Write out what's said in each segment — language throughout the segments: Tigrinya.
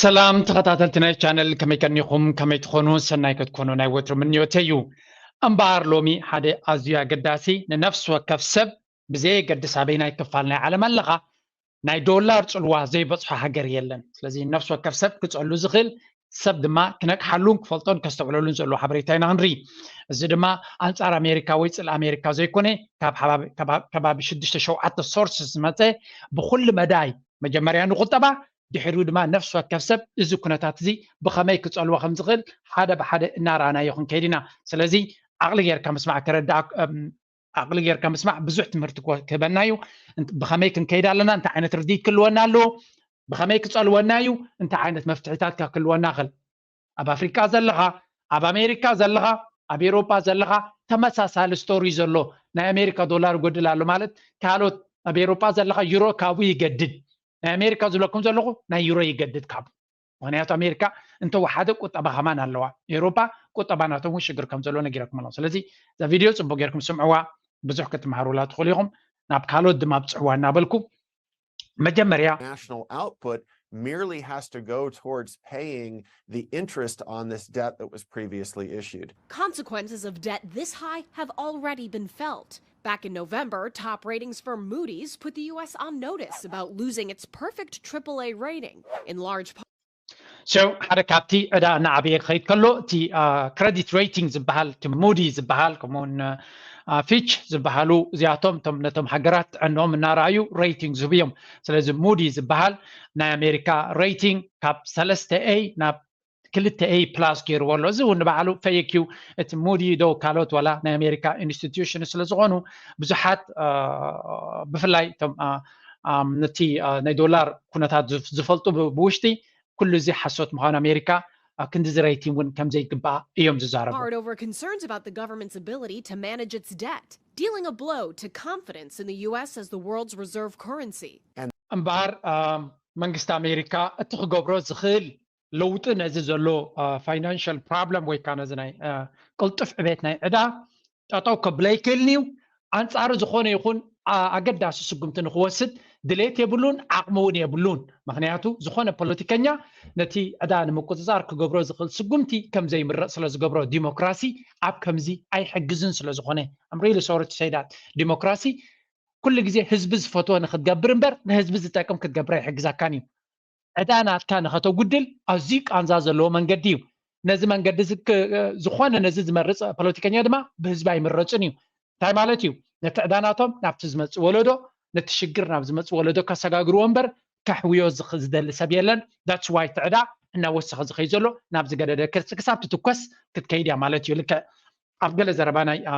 ሰላም ተኸታተልቲ ናይ ቻነል፣ ከመይ ቀኒኹም? ከመይ ትኾኑ? ሰናይ ክትኮኑ ናይ ወትሩ ምንዮተይ እዩ። እምበኣር ሎሚ ሓደ ኣዝዩ ኣገዳሲ፣ ንነፍሲ ወከፍ ሰብ ብዘየገድስ ኣበይናይ ክፋል ናይ ዓለም ኣለኻ፣ ናይ ዶላር ጽልዋ ዘይበጽሖ ሃገር የለን። ስለዚ ነፍሲ ወከፍ ሰብ ክጸሉ ዝኽእል፣ ሰብ ድማ ክነቅሓሉን ክፈልጦን ከስተውዕለሉን ዘለዎ ሓበሬታ ኢና ክንርኢ። እዚ ድማ ኣንጻር ኣሜሪካ ወይ ጽልኢ ኣሜሪካ ዘይኮነ፣ ካብ ሓባብ-፣ ከባብ-፣ ከባቢ ሽዱሽተ ሸውዓተ ሶርስ ዝመጸ፣ ብኹሉ መዳይ፣ መጀመርያ ንቁጠባ፣ ድሕሪኡ ድማ ነፍሲ ወከፍ ሰብ እዚ ኩነታት እዚ ብኸመይ ክጸልዎ ከም ዝኽእል ሓደ ብሓደ እናረኣናዮ ክንከይድ ኢና። ስለዚ ዓቕሊ ጌርካ ምስማዕ ከረድኣክ-፣ እም፣ ዓቕሊ ጌርካ ምስማዕ ብዙሕ ትምህርቲ ክወ-፣ ክህበና እዩ። እንት-፣ ብኸመይ ክንከይድ ኣለና? እንታይ ዓይነት ርድኢት ክህልወና ኣለዎ? ብኸመይ ክጸልወና እዩ? እንታይ ዓይነት መፍትሒታት ከ ክህልወና ይኽእል? ኣብ ኣፍሪቃ ዘለኻ፣ ኣብ ኣሜሪካ ዘለኻ፣ ኣብ ኤውሮጳ ዘለኻ ተመሳሳሊ ስቶሪ ዘሎ፣ ናይ ኣሜሪካ ዶላር ይጎድል ኣሎ ማለት፣ ካልኦት ኣብ ኤውሮጳ ዘለኻ ዩሮ ካብኡ ይገድድ። ናይ ኣሜሪካ ዝብለኩም ዘለኹ ናይ ዩሮ ይገድድ ካብኡ። ምኽንያቱ ኣሜሪካ እንተወሓደ ቁጠባ ከማን ኣለዋ። ኤውሮጳ ቁጠባ ናቶም እውን ሽግር ከም ዘሎ ነጊረኩም ኣለኹ። ስለዚ እዛ ቪድዮ ጽቡቅ ጌርኩም ስምዕዋ፣ ብዙሕ ክትመሃሩላ ትኽእሉ ኢኹም። ናብ ካልኦት ድማ ብጽዕዋ እናበልኩ፣ መጀመርያ national output merely has to go towards paying the interest on this debt that was previously issued. Consequences of debt this high have already been felt. Back in November, top ratings firm Moody's put the U S on notice about losing its perfect triple A rating, in large part. So ሓደ ካብቲ ዕዳ እናዓበየ ክኸይድ ከሎ፣ እቲ፣ አ፣ ክረዲት ሬቲንግ ዝበሃል፣ እቲ ሙዲ ዝበሃል፣ ከምኡውን፣ አ፣ ፊች ዝበሃሉ፣ እዚኣቶም እቶም ነቶም ሃገራት ጥዕንኦም እናረኣዩ ሬቲንግ ዝህቡ እዮም። ስለዚ ሙዲ ዝበሃል ናይ ኣሜሪካ ሬቲንግ ካብ ሰለስተ ኤ ናብ ክልተ ኤ ፕላስ ገይርዎ ኣሎ። እዚ እውን ንባዕሉ ፌክ እዩ። እቲ ሙዲ ዶ ካልኦት ዋላ ናይ ኣሜሪካ ኢንስቲትዩሽን ስለ ዝኾኑ ብዙሓት፣ አ፣ ብፍላይ እቶም፣ አ፣ አ፣ ነቲ፣ አ፣ ናይ ዶላር ኩነታት ዝፍ-፣ ዝፈልጡ ብ-፣ ብውሽጢ ኩሉ እዚ ሓሶት ምዃኑ ኣሜሪካ ኣብ ክንዲ እዚ ሬቲንግ እውን ከም ዘይግባኣ እዮም ዝዛረቡ። Hard over concerns about the government's ability to manage its debt, dealing a blow to confidence in the U S as the world's reserve currency. እምበኣር፣ አ፣ መንግስቲ ኣሜሪካ እቲ ክገብሮ ዝኽእል ለውጢ ነዚ ዘሎ፣ አ፣ ፋይናንሻል ፕሮብለም ወይ ከዓ ነዚ ናይ፣ አ፣ ቅልጡፍ ዕቤት ናይ ዕዳ ጠጠው ከብሎ ኣይክእልን እዩ። ኣንጻሩ ዝኾነ ይኹን፣ አ-፣ ኣገዳሲ ስጉምቲ ንኽወስድ ድሌት የብሉን፣ ዓቕሚ እውን የብሉን። ምኽንያቱ ዝኾነ ፖለቲከኛ ነቲ ዕዳ ንምቁጽጻር ክገብሮ ዝኽእል ስጉምቲ ከም ዘይምረጽ ስለ ዝገብሮ፣ ዲሞክራሲ ኣብ ከምዚ ኣይሕግዝን ስለ ዝኾነ። I'm really sorry to say that። ዲሞክራሲ ኩሉ ግዜ ህዝቢ ዝፈትዎ ንክትገብር እምበር ንህዝቢ ዝጠቅም ክትገብር ኣይሕግዛካን እዩ። ዕዳ ናትካ ንኸተጉድል ኣዝዩ ቃንዛ ዘለዎ መንገዲ እዩ። ነዚ መንገዲ እዚ ክ-፣ ዝኾነ ነዚ ዝመርጽ ፖለቲከኛ ድማ ብህዝቢ ኣይምረጽን እዩ። እንታይ ማለት እዩ? ነቲ ዕዳ ናቶም ናብቲ ዝመጽእ ወለዶ፣ ነቲ ሽግር ናብ ዝመጽእ ወለዶ ከሰጋግርዎ እምበር ከሕውዮ ዝኽ-፣ ዝደሊ ሰብ የለን። That's why እቲ ዕዳ እናወሰኸ ዝኸይድ ዘሎ፣ ናብ ዝገደደ ቅርጺ ክሳብ ትትኮስ ክትከይድ እያ ማለት እዩ። ልክዕ ኣብ ገለ ዘረባ ናይ፣ አ፣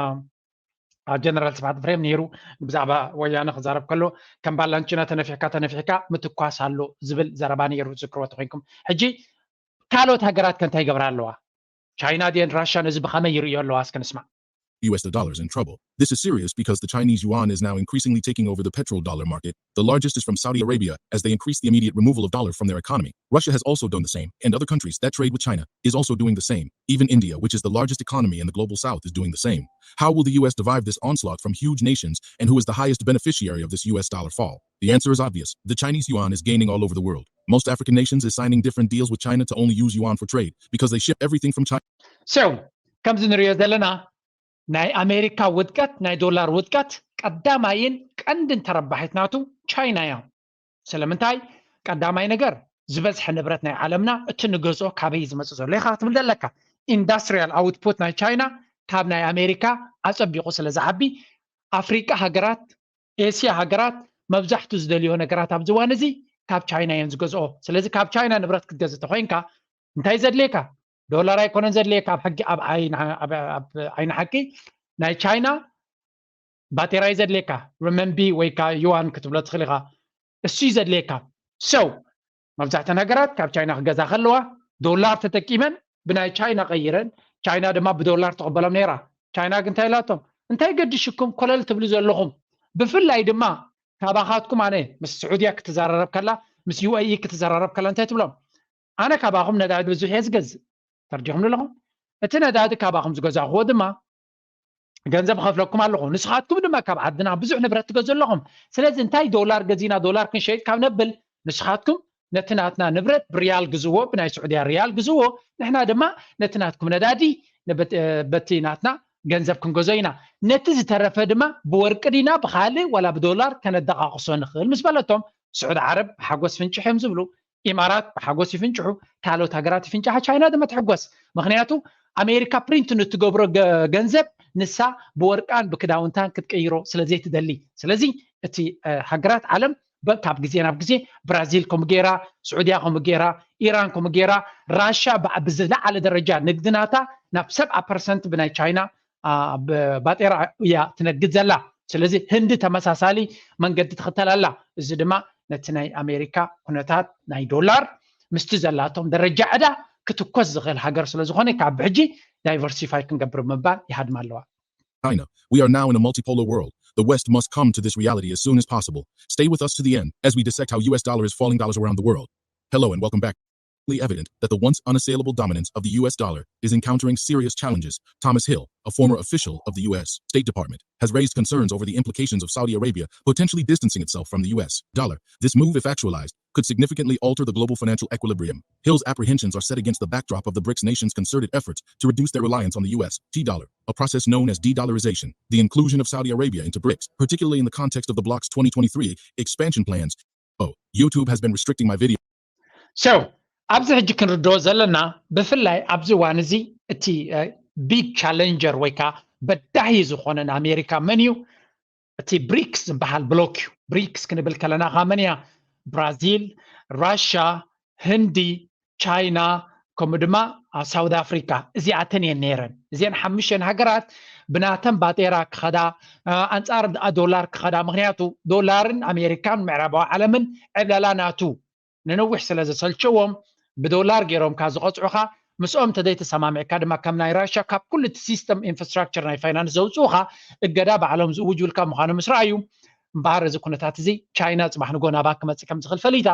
አ፣ ጀነራል ስብሓት ኤፍሬም ነይሩ ብዛዕባ ወያነ ክዛረብ ከሎ፣ ከም ባላንቺና ተነፊሕካ ተነፊሕካ ምትኳስ ኣሎ ዝብል ዘረባ ነይሩ፣ ዝክርዎ ተኮይንኩም። ሕጂ ካልኦት ሃገራት ከ እንታይ ይገብራ ኣለዋ? ቻይና ድየን ራሻ ነዚ ብኸመይ ይርእዮ ኣለዋ? እስከ ንስማዕ። U S, the dollar's in trouble. This is serious because the Chinese yuan is now increasingly taking over the petrol dollar market. The largest is from Saudi Arabia, as they increase the immediate removal of dollar from their economy. Russia has also done the same, and other countries that trade with China is also doing the same. Even India, which is the largest economy in the global south, is doing the same. How will the U S survive this onslaught from huge nations, and who is the highest beneficiary of this U S dollar fall? The answer is obvious. The Chinese yuan is gaining all over the world. Most African nations is signing different deals with China to only use yuan for trade, because they ship everything from China. So፣ ከምዚ ንሪኦ ዘለና፣ ናይ ኣሜሪካ ውድቀት፣ ናይ ዶላር ውድቀት፣ ቀዳማይን ቀንድን ተረባሒት ናቱ ቻይና እያ። ስለምንታይ? ቀዳማይ ነገር፣ ዝበዝሐ ንብረት ናይ ዓለምና እቲ ንገዝኦ ካበይ እዩ ዝመጽእ ዘሎ ኢኻ ክትብል ዘለካ። ኢንዳስትሪያል ኣውትፑት ናይ ቻይና ካብ ናይ ኣሜሪካ ኣጸቢቑ ስለ ዝዓቢ፣ ኣፍሪቃ ሃገራት፣ ኤስያ ሃገራት መብዛሕቱ ዝደልዮ ነገራት ኣብዚ እዋን እዚ ካብ ቻይና እየን ዝገዝኦ። ስለዚ ካብ ቻይና ንብረት ክትገዝእ ተኾይንካ እንታይ ዘድልየካ? ዶላር ኣይኮነን ዘድልየካ ኣብ ሕጊ፣ ኣብ ዓይኒ፣ ኣብ፣ ኣብ ዓይኒ ሓቂ ናይ ቻይና ባጤራ እዩ ዘድልየካ። ርመንቢ ወይ ከዓ ዩዋን ክትብሎ ትኽእል ኢኻ። እሱ እዩ ዘድልየካ። So፣ መብዛሕተን ሃገራት ካብ ቻይና ክገዛ ከለዋ ዶላር ተጠቂመን ብናይ ቻይና ቀይረን፣ ቻይና ድማ ብዶላር ትቕበሎም ነይራ። ቻይና ግን እንታይ ኢላቶም? እንታይ ገድሽኩም ኮለል ትብሉ ዘለኹም? ብፍላይ ድማ ካባኻትኩም ኣነ ምስ ስዑድያ ክትዘራረብ ከላ፣ ምስ ዩ ኤ ኢ ክትዘራረብ ከላ እንታይ ትብሎም? ኣነ ካባኹም ነዳዲ ብዙሕ እየ ዝገዝእ። ተርዲኹም ኣለኹም? እቲ ነዳዲ ካባኹም ዝገዛእኽዎ ድማ ገንዘብ ከፍለኩም ኣለኹ፣ ንስኻትኩም ድማ ካብ ዓድና ብዙሕ ንብረት ትገዙ ኣለኹም። ስለዚ እንታይ ዶላር ገዚና ዶላር ክንሸይጥ ካብ ነብል፣ ንስኻትኩም ነቲ ናትና ንብረት ብሪያል ግዝዎ፣ ብናይ ስዑድያ ሪያል ግዝዎ፣ ንሕና ድማ ነቲ ናትኩም ነዳዲ በቲ ናትና ገንዘብ ክንገዞ ኢና። ነቲ ዝተረፈ ድማ ብወርቂ ዲና ብኻልእ ዋላ ብዶላር ከነደቃቕሶ ንኽእል ምስ በለቶም፣ ስዑድ ዓረብ ብሓጎስ ፍንጭሕ እዮም ዝብሉ። ኢማራት ብሓጎስ ይፍንጭሑ፣ ካልኦት ሃገራት ይፍንጫሓ፣ ቻይና ድማ ትሕጎስ። ምክንያቱ ኣሜሪካ ፕሪንት ንትገብሮ ገንዘብ ንሳ ብወርቃን ብክዳውንታን ክትቀይሮ ስለዘይትደሊ። ስለዚ እቲ ሃገራት ዓለም ካብ ግዜ ናብ ግዜ፣ ብራዚል ከምኡ ገይራ፣ ስዑድያ ከምኡ ገይራ፣ ኢራን ከምኡ ገይራ፣ ራሻ ብዝለዓለ ደረጃ ንግዲ ናታ ናብ ሰብዓ ፐርሰንት ብናይ ቻይና ባጤራ እያ ትነግድ ዘላ። ስለዚ ህንዲ ተመሳሳሊ መንገዲ ትኽተል ኣላ። እዚ ድማ ነቲ ናይ ኣሜሪካ ኩነታት ናይ ዶላር ምስቲ ዘላቶም ደረጃ ዕዳ ክትኮስ ዝኽእል ሃገር ስለ ዝኾነ ካብ ሕጂ ዳይቨርሲፋይ ክንገብር ምባል ይሃድም ኣለዋ። China, we are now in a multipolar world. The West must come to this reality as soon as possible. Stay with us to the end as we dissect how U S dollar is falling dollars around the world. Hello and welcome back. Evident that the once unassailable dominance of the U S dollar is encountering serious challenges. Thomas Hill, a former official of the U S State Department, has raised concerns over the implications of Saudi Arabia potentially distancing itself from the U S dollar. This move, if actualized, could significantly alter the global financial equilibrium. Hill's apprehensions are set against the backdrop of the brics nations' concerted efforts to reduce their reliance on the U S dollar, a process known as de-dollarization. The inclusion of Saudi Arabia into brics, particularly in the context of the bloc's twenty twenty-three expansion plans. Oh, YouTube has been restricting my video. So ኣብዚ ሕጂ ክንርድኦ ዘለና፣ ብፍላይ ኣብዚ እዋን እዚ እቲ ቢግ ቻለንጀር ወይ ከዓ በዳሂ ዝኾነ ንኣሜሪካ መን እዩ? እቲ ብሪክስ ዝበሃል ብሎክ እዩ። ብሪክስ ክንብል ከለና ከዓ መን እያ? ብራዚል፣ ራሻ፣ ህንዲ፣ ቻይና፣ ከምኡ ድማ ሳውት ኣፍሪካ። እዚኣተን እየን ነይረን። እዚአን ሓሙሽተን ሃገራት ብናተን ባጤራ ክኸዳ፣ ኣንፃር ዶላር ክኸዳ። ምክንያቱ ዶላርን ኣሜሪካን ምዕራባዊ ዓለምን ዕብለላ ናቱ ንነዊሕ ስለ ዘሰልቸዎም ብዶላር ገይሮም ካብ ዝቐፅዑኻ፣ ምስኦም እንተዘይተሰማሚዕካ ድማ ከም ናይ ራሻ ካብ ኩሉ እቲ ሲስተም ኢንፍራስትራክቸር ናይ ፋይናንስ ዘውፅኡኻ እገዳ ባዕሎም ዝእውጁልካ ምዃኑ ምስ ረኣዩ፣ እምበኣር እዚ ኩነታት እዚ ቻይና ፅባሕ ንጎ ናባ ክመፅእ ከም ዝኽእል ፈሊጣ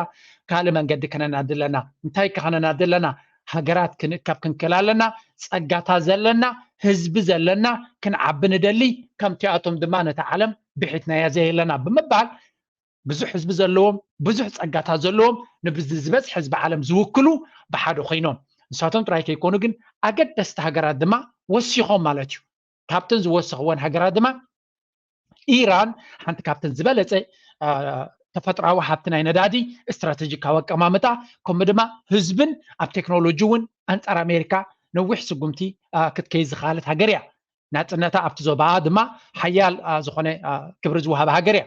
ካልእ መንገዲ ከነናዲ ኣለና። እንታይ ከ ከነናዲ ኣለና? ሃገራት ክንእከብ ክንክእል ኣለና። ፀጋታት ዘለና፣ ህዝቢ ዘለና ክንዓቢ ንደሊ፣ ከምቲኣቶም ድማ ነታ ዓለም ብሒትናያ ዘየለና ብምባል ብዙሕ ህዝቢ ዘለዎም፣ ብዙሕ ፀጋታት ዘለዎም፣ ንብዝበዝሒ ህዝቢ ዓለም ዝውክሉ ብሓደ ኮይኖም፣ ንሳቶም ጥራይ ከይኮኑ ግን ኣገደስቲ ሃገራት ድማ ወሲኾም ማለት እዩ። ካብተን ዝወሰኽወን ሃገራት ድማ ኢራን ሓንቲ ካብተን ዝበለፀ ተፈጥራዊ ሃብቲ ናይ ነዳዲ፣ ስትራተጂካዊ ኣቀማምጣ፣ ከምኡ ድማ ህዝብን ኣብ ቴክኖሎጂ እውን ኣንፃር ኣሜሪካ ነዊሕ ስጉምቲ ክትከይድ ዝኸኣለት ሃገር እያ። ናፅነታ ኣብቲ ዞባ ድማ ሓያል ዝኾነ ክብሪ ዝወሃበ ሃገር እያ።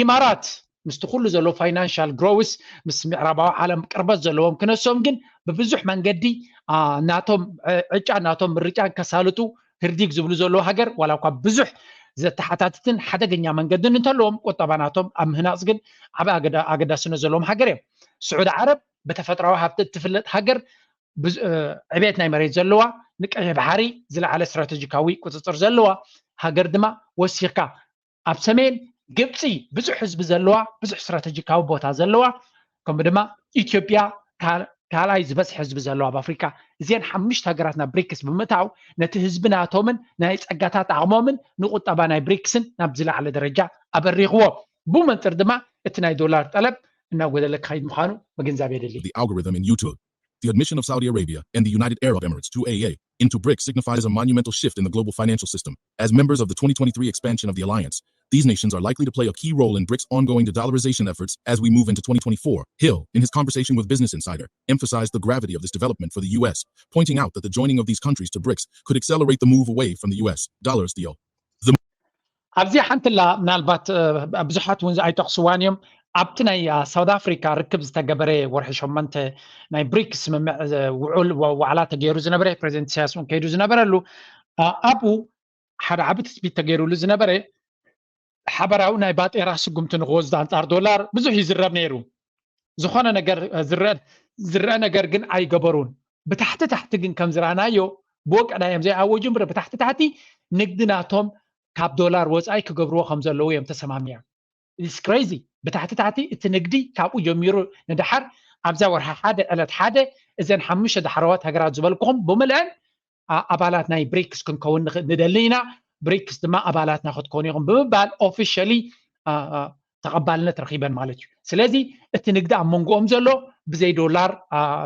ኢማራት ምስቲ ኩሉ ዘሎ ፋይናንሻል ግሮውስ ምስ ምዕራባዊ ዓለም ቅርበት ዘለዎም ክነሶም ግን ብብዙሕ መንገዲ ናቶም ዕጫ ናቶም ምርጫን ከሳልጡ ህርዲግ ዝብሉ ዘለዉ ሃገር ዋላ እኳ ብዙሕ ዘተሓታትትን ሓደገኛ መንገድን እንተለዎም ቁጠባ ናቶም ኣብ ምህናፅ ግን ዓብ ኣገዳስነት ዘለዎም ሃገር እዮም። ስዑድ ዓረብ ብተፈጥራዊ ሃብቲ እትፍለጥ ሃገር ዕቤት ናይ መሬት ዘለዋ ንቀይሕ ባሕሪ ዝለዓለ ስትራተጂካዊ ቁፅፅር ዘለዋ ሃገር ድማ ወሲኽካ ኣብ ሰሜን ግብፂ ብዙሕ ህዝቢ ዘለዋ ብዙሕ ስትራተጂካዊ ቦታ ዘለዋ ከምኡ ድማ ኢትዮጵያ ካልኣይ ዝበዝሕ ህዝቢ ዘለዋ ኣብ ኣፍሪካ እዚአን ሓሙሽተ ሃገራት ናብ ብሪክስ ብምእታው ነቲ ህዝቢ ናቶምን ናይ ፀጋታት ዓቕሞምን ንቁጠባ ናይ ብሪክስን ናብ ዝለዓለ ደረጃ ኣበሪኽዎ። ብኡ መንፅር ድማ እቲ ናይ ዶላር ጠለብ እናጎደለ ክኸይድ ምዃኑ ምግንዛብ የድሊ። The algorithm in YouTube. The admission of Saudi Arabia and the United Arab Emirates, U A E, into brics signifies a monumental shift in the global financial system. As members of the twenty twenty-three expansion of the alliance, these nations are likely to play a key role in brics' ongoing de-dollarization efforts as we move into twenty twenty-four. Hill, in his conversation with Business Insider, emphasized the gravity of this development for the U S, pointing out that the joining of these countries to brics could accelerate the move away from the U S dollar. Theo. ኣብዚ ሓንትላ ምናልባት ብዙሓት እውን ኣይጠቕስዋን እዮም። ኣብቲ ናይ ሳውት ኣፍሪካ ርክብ ዝተገበረ ወርሒ ሸሞንተ ናይ ብሪክስ ስምምዕ ውዑል ዋዕላ ተገይሩ ዝነበረ ፕሬዚደንት ኢሳያስ እውን ከይዱ ዝነበረሉ ኣብኡ ሓደ ዓቢ ትፅቢት ተገይሩሉ ዝነበረ ሓበራዊ ናይ ባጤራ ስጉምቲ ንክወስዱ ኣንፃር ዶላር ብዙሕ ይዝረብ ነይሩ። ዝኾነ ነገር ዝረአ ነገር ግን ኣይገበሩን። ብታሕቲ ታሕቲ ግን ከም ዝረኣናዮ ብወቀዳ እዮም ዘይኣወጁ እምበር ብታሕቲ ታሕቲ ንግዲ ናቶም ካብ ዶላር ወፃኢ ክገብርዎ ከም ዘለዉ እዮም ተሰማሚዖም። It's crazy። ብታሕቲ ታሕቲ እቲ ንግዲ ካብኡ ጀሚሩ ንደሓር ኣብዛ ወርሒ ሓደ ዕለት ሓደ እዘን ሓሙሽተ ዳሕረዋት ሃገራት ዝበልኩኹም ብምልአን ኣባላት ናይ ብሪክስ ክንከውን ንደሊ ኢና። ብሪክስ ድማ ኣባላትና ክትኮኑ ኢኹም ብምባል ኦፊሻሊ ተቐባልነት ረኺበን ማለት እዩ። ስለዚ እቲ ንግዲ ኣብ መንጎኦም ዘሎ ብዘይ ዶላር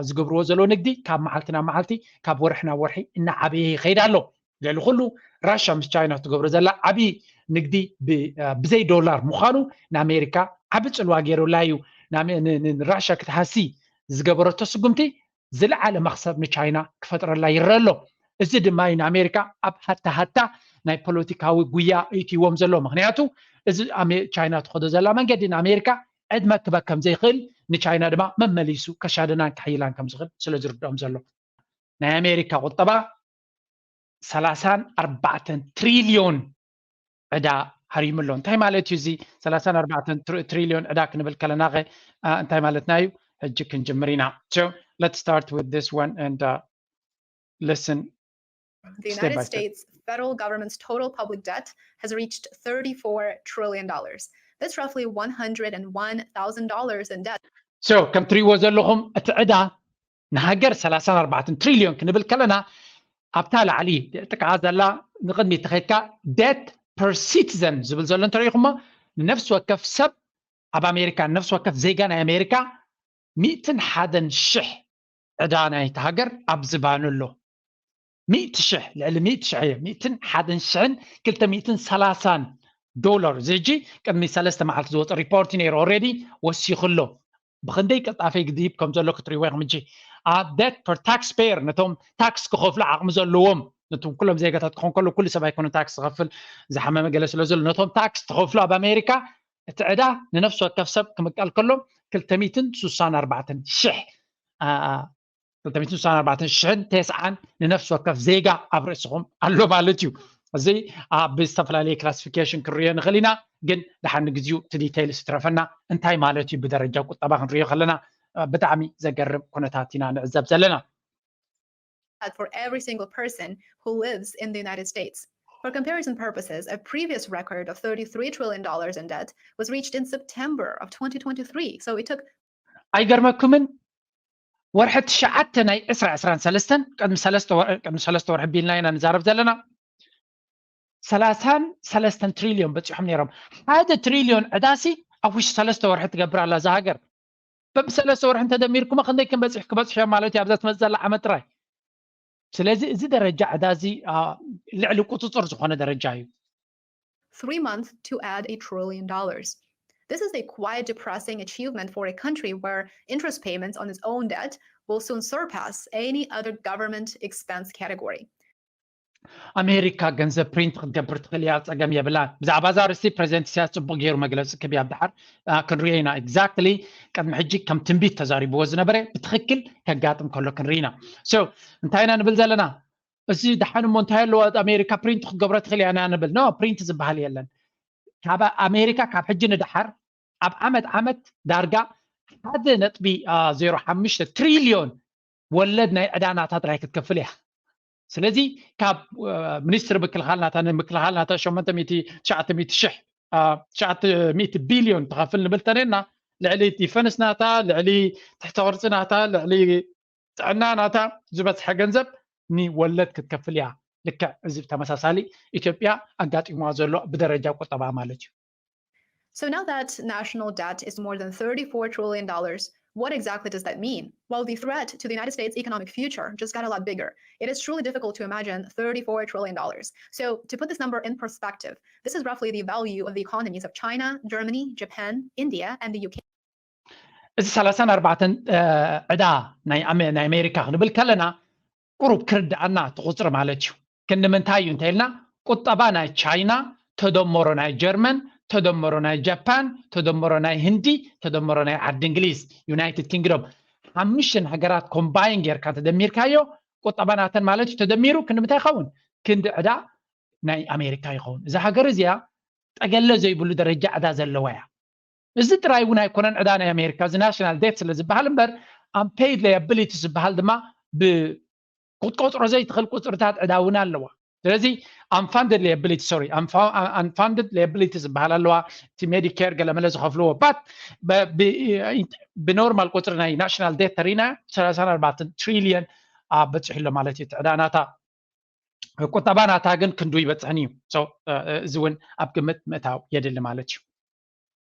ዝገብርዎ ዘሎ ንግዲ ካብ መዓልቲ ናብ መዓልቲ ካብ ወርሒ ናብ ወርሒ እናዓበየ ይኸይድ ኣሎ። ልዕሊ ኩሉ ራሻ ምስ ቻይና ትገብሮ ዘላ ዓብዪ ንግዲ ብዘይ ዶላር ምዃኑ ንኣሜሪካ ዓቢ ጽልዋ ገይሩላ እዩ። ንራሻ ክትሃሲ ዝገበረቶ ስጉምቲ ዝለዓለ መኽሰብ ንቻይና ክፈጥረላ ይረአ ኣሎ። እዚ ድማ እዩ ንኣሜሪካ ኣብ ሃታ ሃታ ናይ ፖለቲካዊ ጉያ እትይዎም ዘሎ። ምክንያቱ እዚ ቻይና ትኸዶ ዘላ መንገዲ ንኣሜሪካ ዕድመ ክበ ከም ዘይኽእል ንቻይና ድማ መመሊሱ ከሻድናን ከሕይላን ከም ዝኽእል ስለ ዝርድኦም ዘሎ። ናይ ኣሜሪካ ቁጠባ ሰላሳን ኣርባዕተን ትሪልዮን ዕዳ ሃሪሙ ኣሎ። እንታይ ማለት እዩ እዚ ሰላሳን ኣርባዕተን ትሪልዮን ዕዳ ክንብል ከለና ኸ እንታይ ማለትና እዩ? ሕጂ ክንጅምር ኢና። So let's start with this one and uh, listen. The United States federal government's total public debt has reached thirty-four trillion dollars. That's roughly one hundred and one thousand dollars in debt. So ከም ትሪእዎ ዘለኹም እቲ ዕዳ ንሃገር ሰላሳን ኣርባዕተን ትሪልዮን ክንብል ከለና ኣብታ ላዕሊ ጥቃ ዘላ ንቕድሚት ተኸድካ debt per citizen ዝብል ዘሎ እንተሪኢኹሞ ንነፍሲ ወከፍ ሰብ ኣብ ኣሜሪካ ንነፍሲ ወከፍ ዜጋ ናይ ኣሜሪካ ሚእትን ሓደን ሽሕ ዕዳ ናይቲ ሃገር ኣብ ዝባኑ ኣሎ። ሚእቲ ሽሕ ልዕሊ ሚእቲ ሽሕ እየ ሚእትን ሓደን ሽሕን ክልተ ሚእትን ሰላሳን ዶላር እዚ ሕጂ ቅድሚ ሰለስተ መዓልቲ ዝወፀ ሪፖርት ነይሩ። ኦልሬዲ ወሲኹ ኣሎ። ብክንደይ ቅልጣፈ ይግድይብ ከም ዘሎ ክትሪእዎ ኢኹም። ሕጂ ኣብ debt per taxpayer ነቶም ታክስ ክኸፍሉ ዓቕሚ ዘለዎም ነቶም ኩሎም ዜጋታት ክኾን ከሎ ኩሉ ሰብ ኣይኮነ ታክስ ዝኸፍል ዝሓመመ ገለ ስለ ዘሎ ነቶም ታክስ ትኸፍሉ ኣብ ኣሜሪካ እቲ ዕዳ ንነፍሲ ወከፍ ሰብ ክምቀል ከሎ ክልተ ሚእትን ስሳን ኣርባዕተን ሽሕ ክልተ ሚእትን ስሳን ኣርባዕተን ሽሕን ተስዓን ንነፍሲ ወከፍ ዜጋ ኣብ ርእስኹም ኣሎ ማለት እዩ። እዚ ኣብ ዝተፈላለየ ክላሲፊኬሽን ክንሪኦ ንኽእል ኢና፣ ግን ደሓን ንግዚኡ እቲ ዲቴይልስ ይትረፈና። እንታይ ማለት እዩ ብደረጃ ቁጠባ ክንሪኦ ከለና ብጣዕሚ ዘገርም ኩነታት ኢና ንዕዘብ ዘለና። For every single person who lives in the United States. For comparison purposes, a previous record of thirty-three trillion dollars in debt was reached in September of twenty twenty-three. So it took ኣይገርመኩምን? ወርሒ ትሽዓተ ናይ ዕስራ ዕስራን ሰለስተን ቅድሚ ሰለስተ ወርሒ ቢልና ኢና ንዛረብ ዘለና ሰላሳን ሰለስተን ትሪልዮን በፂሖም ነይሮም። ሓደ ትሪልዮን ዕዳሲ ኣብ ውሽጢ ሰለስተ ወርሒ ትገብር ኣላ እዛ ሃገር። በብሰለስተ ወርሒ እንተደሚርኩሞ ክንደይ ክንበፅሕ ክበፅሑ እዮም ማለት እዩ ኣብዛ ትመፅእ ዘላ ዓመት ጥራይ። ስለዚ እዚ ደረጃ ዕዳ እዚ ልዕሊ ቁፅፅር ዝኾነ ደረጃ እዩ። Three months to add a trillion dollars. This is a quite depressing achievement for a country where interest payments on its own debt will soon surpass any other government expense category. ኣሜሪካ ገንዘብ ፕሪንት ክትገብር ትኽእል እያ፣ ፀገም የብላን። ብዛዕባ እዛ ርስቲ ፕሬዚደንት ኢሳያስ ፅቡቅ ገይሩ መግለፂ ክብ ኣብ ድሓር ክንሪኦ ኢና። ኤግዛክትሊ ቅድሚ ሕጂ ከም ትንቢት ተዛሪብዎ ዝነበረ ብትኽክል ከጋጥም ከሎ ክንርኢ ኢና። So እንታይ ኢና ንብል ዘለና? እዚ ደሓን እሞ እንታይ ኣለዎ ኣሜሪካ ፕሪንት ክትገብሮ ትኽእል እያ ኢና ንብል። ኖ፣ ፕሪንት ዝበሃል የለን። ካብ ኣሜሪካ ካብ ሕጂ ንድሓር ኣብ ዓመት ዓመት ዳርጋ ሓደ ነጥቢ ዜሮ ሓሙሽተ ትሪልዮን ወለድ ናይ ዕዳ ናታ ጥራይ ክትከፍል እያ። ስለዚ ካብ ሚኒስትሪ ምክልኻል ናታ ንምክልኻል ናታ ሸሞንተ ሚእቲ ትሽዓተ ሚእቲ ሽሕ ትሽዓተ ሚእቲ ቢልዮን ትኸፍል ንብል ተነና ልዕሊ ዲፈንስ ናታ ልዕሊ ትሕተ ቅርፂ ናታ ልዕሊ ጥዕና ናታ ዝበፅሐ ገንዘብ ንወለድ ክትከፍል እያ። ልክዕ እዚ ተመሳሳሊ ኢትዮጵያ ኣጋጢምዋ ዘሎ ብደረጃ ቁጠባ ማለት እዩ። So now that national debt is more than thirty-four trillion dollars, what exactly does that mean? Well, the threat to the United States' economic future just got a lot bigger. It is truly difficult to imagine thirty-four trillion dollars. So, to put this number in perspective, this is roughly the value of the economies of China, Germany, Japan, India, and the U K. እዚ ሰላሳን ኣርባዕተን ዕዳ ናይ ኣሜሪካ ክንብል ከለና ቁሩብ ክርድኣና እቲ ቁፅሪ ማለት እዩ። ክንዲ ምንታይ እዩ እንተኢልና ቁጠባ ናይ ቻይና ተደመሮ ናይ ጀርመን ተደመሮ ናይ ጃፓን ተደመሮ ናይ ህንዲ ተደመሮ ናይ ዓዲ እንግሊዝ ዩናይትድ ኪንግዶም ሓሙሽተን ሃገራት ኮምባይን ጌርካ ተደሚርካዮ ቁጠባ ናተን ማለት እዩ። ተደሚሩ ክንዲ ምንታይ ይኸውን? ክንዲ ዕዳ ናይ ኣሜሪካ ይኸውን። እዛ ሃገር እዚኣ ጠገለ ዘይብሉ ደረጃ ዕዳ ዘለዋ እያ። እዚ ጥራይ እውን ኣይኮነን ዕዳ ናይ ኣሜሪካ እዚ ናሽናል ዴት ስለ ዝበሃል እምበር ኣምፔይድ ላያብሊቲ ዝበሃል ድማ ብቁጥቆጥሮ ዘይትኽእል ቁፅርታት ዕዳ እውን ኣለዋ። ስለዚ unfunded liability sorry unfunded liability ዝበሃል ኣለዋ። እቲ ሜዲኬር ገለመለ ዝኸፍልዎ ባት ብኖርማል ቁፅሪ ናይ ናሽናል ዴት ተሪና ሰላሳን ኣርባዕተን ትሪልየን በፂሑ ኣሎ ማለት እዩ። ዕዳ ናታ ቁጠባ ናታ ግን ክንዱ ይበፅሕን እዩ። እዚ እውን ኣብ ግምት ምእታው የድሊ ማለት እዩ።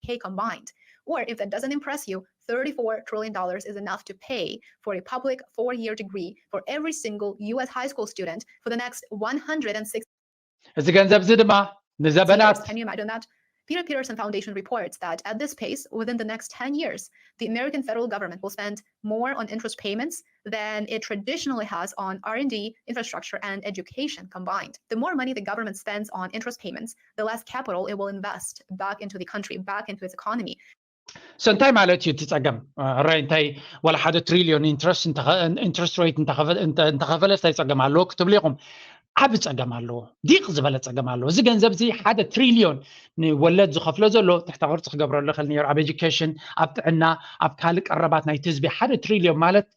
K combined. Or if that doesn't impress you, thirty-four trillion dollars is enough to pay for a public four-year degree for every single U S high school student for the next one hundred and sixty እዚ ገንዘብ እዚ ድማ ንዘበናት Can you imagine that? Peter Peterson Foundation reports that at this pace, within the next ten years, the American federal government will spend more on interest payments than it traditionally has on R and D, infrastructure, and education combined. The more money the government spends on interest payments, the less capital it will invest back into the country, back into its economy. So እንታይ ማለት እዩ እቲ ፀገም? ራይ እንታይ ዋላ ሓደ ትሪልዮን interest rate እንተኸፈለ እንታይ ፀገም ኣለዎ ክትብሉ ኢኹም? ዓቢ ፀገም ኣለዎ። ዲቕ ዝበለ ፀገም ኣለዎ። እዚ ገንዘብ እዚ ሓደ ትሪልዮን ንወለድ ዝኸፍሎ ዘሎ ትሕተ ቅርፂ ክገብረሉ ይኽእል ነይሩ። ኣብ education፣ ኣብ ጥዕና፣ ኣብ ካልእ ቀረባት ናይቲ ህዝቢ ሓደ ትሪልዮን ማለት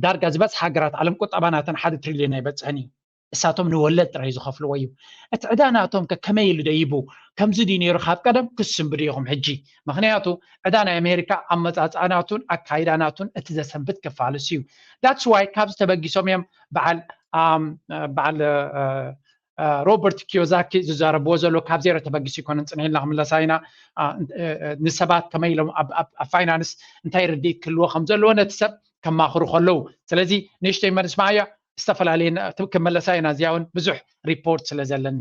ዳርጋ ዝበፅሓ ሃገራት ዓለም ቁጠባ ናተን ሓደ ትሪልዮን ኣይበፅሕን እዩ። እሳቶም ንወለድ ጥራይ ዝኸፍልዎ እዩ። እቲ ዕዳ ናቶም ከ ከመይ ኢሉ ደይቡ? ከምዚ ድዩ ነይሩ ካብ ቀደም? ክስንብዱ ኢኹም ሕጂ። ምኽንያቱ ዕዳ ናይ ኣሜሪካ ኣመፃፅኣ ናቱን ኣካይዳ ናቱን እቲ ዘሰንብት ክፋልስ እዩ። That's why ካብዚ ተበጊሶም እዮም በዓል በዓል ሮበርት ኪዮዛኪ ዝዛረብዎ ዘሎ ካብ ዜሮ ተበጊሱ ይኮነን ፅንሒልና ክምለሳ ኢና። ንሰባት ከመይ ኢሎም ኣብ ፋይናንስ እንታይ ርድኢት ክህልዎ ከም ዘለዎ ነቲ ሰብ ከማኽሩ ከለዉ። ስለዚ ንእሽተይ መልስ መዓያ ዝተፈላለየ ክመለሳ ኢና እዚኣ እውን ብዙሕ ሪፖርት ስለ ዘለኒ።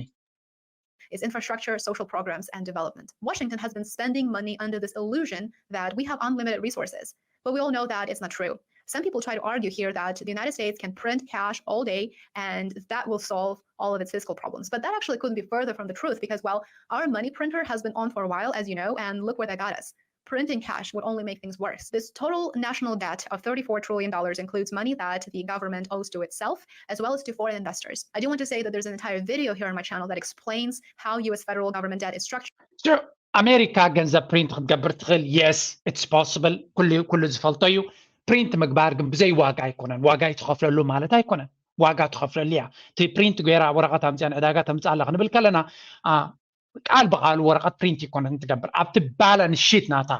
Is infrastructure, social programs, and development. Washington has been spending money under this illusion that we have unlimited resources. But we all know that it's not true. Some people try to argue here that the United States can print cash all day and that will solve all of its fiscal problems. But that actually couldn't be further from the truth because, well, our money printer has been on for a while, as you know, and look where that got us. Printing cash would only make things worse. This total national debt of thirty-four trillion dollars includes money that the government owes to itself as well as to foreign investors. I do want to say that there's an entire video here on my channel that explains how U S federal government debt is structured. ኣሜሪካ ገንዘብ ፕሪንት ክትገብር ትኽእል? Yes, it's possible. ኩሉ ዝፈልጦ እዩ። ፕሪንት ምግባር ግን ብዘይ ዋጋ ኣይኮነን። ዋጋ ይትኸፍለሉ ማለት ኣይኮነን። ዋጋ ትኸፍለሉ እያ። እቲ ፕሪንት ገይራ ወረቐት ኣምፅያ ንዕዳጋ ተምፅእ ኣላ ክንብል ከለና ቃል ብቃሉ ወረቐት ፕሪንት ይኮነትን ትገብር። ኣብቲ ባላንስ ሺት ናታ፣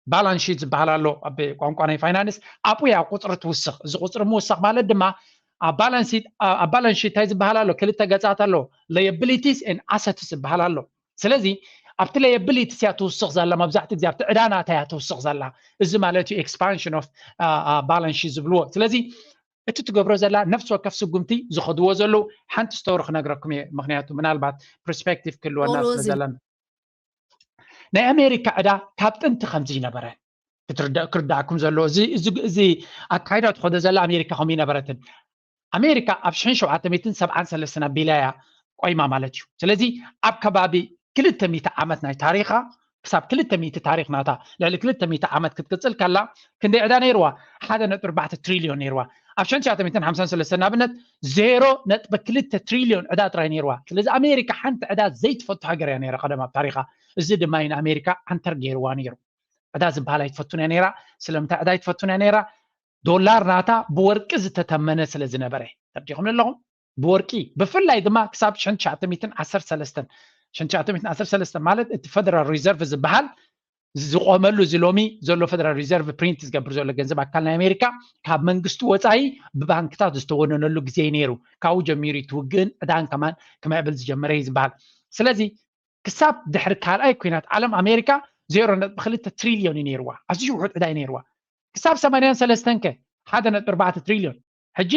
ባላንስ ሺት ዝበሃል ኣሎ ኣብ ቋንቋ ናይ ፋይናንስ፣ ኣብኡ እያ ቁፅሪ ትውስኽ። እዚ ቁፅሪ ምውሳኽ ማለት ድማ ኣብ ባላንስ ሺት እንታይ ዝበሃል ኣሎ? ክልተ ገፃት ኣሎ፣ liabilities and assets ዝበሃል ኣሎ። ስለዚ ኣብቲ liabilities እያ ትውስኽ ዘላ፣ መብዛሕትኡ ግዜ ኣብቲ ዕዳ ናታ እያ ትውስኽ ዘላ። እዚ ማለት እዩ expansion of balance sheet ዝብልዎ። ስለዚ እቲ ትገብሮ ዘላ ነፍሲ ወከፍ ስጉምቲ ዝኸድዎ ዘለዉ ሓንቲ ስቶሪ ክነግረኩም እየ። ምኽንያቱ ምናልባት ፐርስፔክቲቭ ክህልወና ስለ ዘለና። ናይ ኣሜሪካ ዕዳ ካብ ጥንቲ ከምዚ ይነበረ። ክርዳእኩም ዘለዎ እዚ ኣካይዳ ትኸዶ ዘላ ኣሜሪካ ከምኡ ይነበረትን። ኣሜሪካ ኣብ ሽሕን ሸውዓተ ሚእትን ሰብዓን ሰለስተን ኣቢላ እያ ቆይማ ማለት እዩ። ስለዚ ኣብ ከባቢ ክልተ ሚእቲ ዓመት ናይ ታሪኻ ክሳብ ክልተ ሚእቲ ታሪኽ ናታ ልዕሊ ክልተ ሚእቲ ዓመት ክትቅፅል ከላ ክንደይ ዕዳ ነይርዋ? ሓደ ነጥቢ ኣርባዕተ ትሪልዮን ነይርዋ። ኣብ ሽሕን ትሽዓተ ሚእትን ሓምሳን ሰለስተን ንኣብነት ዜሮ ነጥቢ ክልተ ትሪልዮን ዕዳ ጥራይ ነይርዋ። ስለዚ ኣሜሪካ ሓንቲ ዕዳ ዘይትፈቱ ሃገር እያ ነይራ ቀደም ኣብ ታሪኻ። እዚ ድማ እዩ ንኣሜሪካ ዓንተር ገይርዋ ነይሩ። ዕዳ ዝበሃል ኣይትፈቱን እያ ነይራ። ስለምንታይ ዕዳ ኣይትፈቱን እያ ነይራ? ዶላር ናታ ብወርቂ ዝተተመነ ስለ ዝነበረ። ተርዲኹም ኣለኹም? ብወርቂ ብፍላይ ድማ ክሳብ ሽሕን ትሽዓተ ሚእትን ዓሰርተ ሰለስተን ሽሕን ትሽዓተ ሚእትን ዓሰርተ ሰለስተን ማለት እቲ ፈደራል ሪዘርቭ ዝበሃል ዝቆመሉ እዚ ሎሚ ዘሎ ፈደራል ሪዘርቭ ፕሪንት ዝገብር ዘሎ ገንዘብ ኣካል ናይ ኣሜሪካ ካብ መንግስቲ ወፃኢ ብባንክታት ዝተወነነሉ ግዜ እዩ ነይሩ። ካብኡ ጀሚሩ እቲ ውግእን ዕዳን ከማን ክምዕብል ዝጀመረ እዩ ዝበሃል። ስለዚ ክሳብ ድሕሪ ካልኣይ ኩናት ዓለም ኣሜሪካ ዜሮ ነጥቢ ክልተ ትሪልዮን እዩ ነይርዋ። ኣዝዩ ውሑድ ዕዳ እዩ ነይርዋ። ክሳብ ሰማንያን ሰለስተን ከ ሓደ ነጥቢ ኣርባዕተ ትሪልዮን። ሕጂ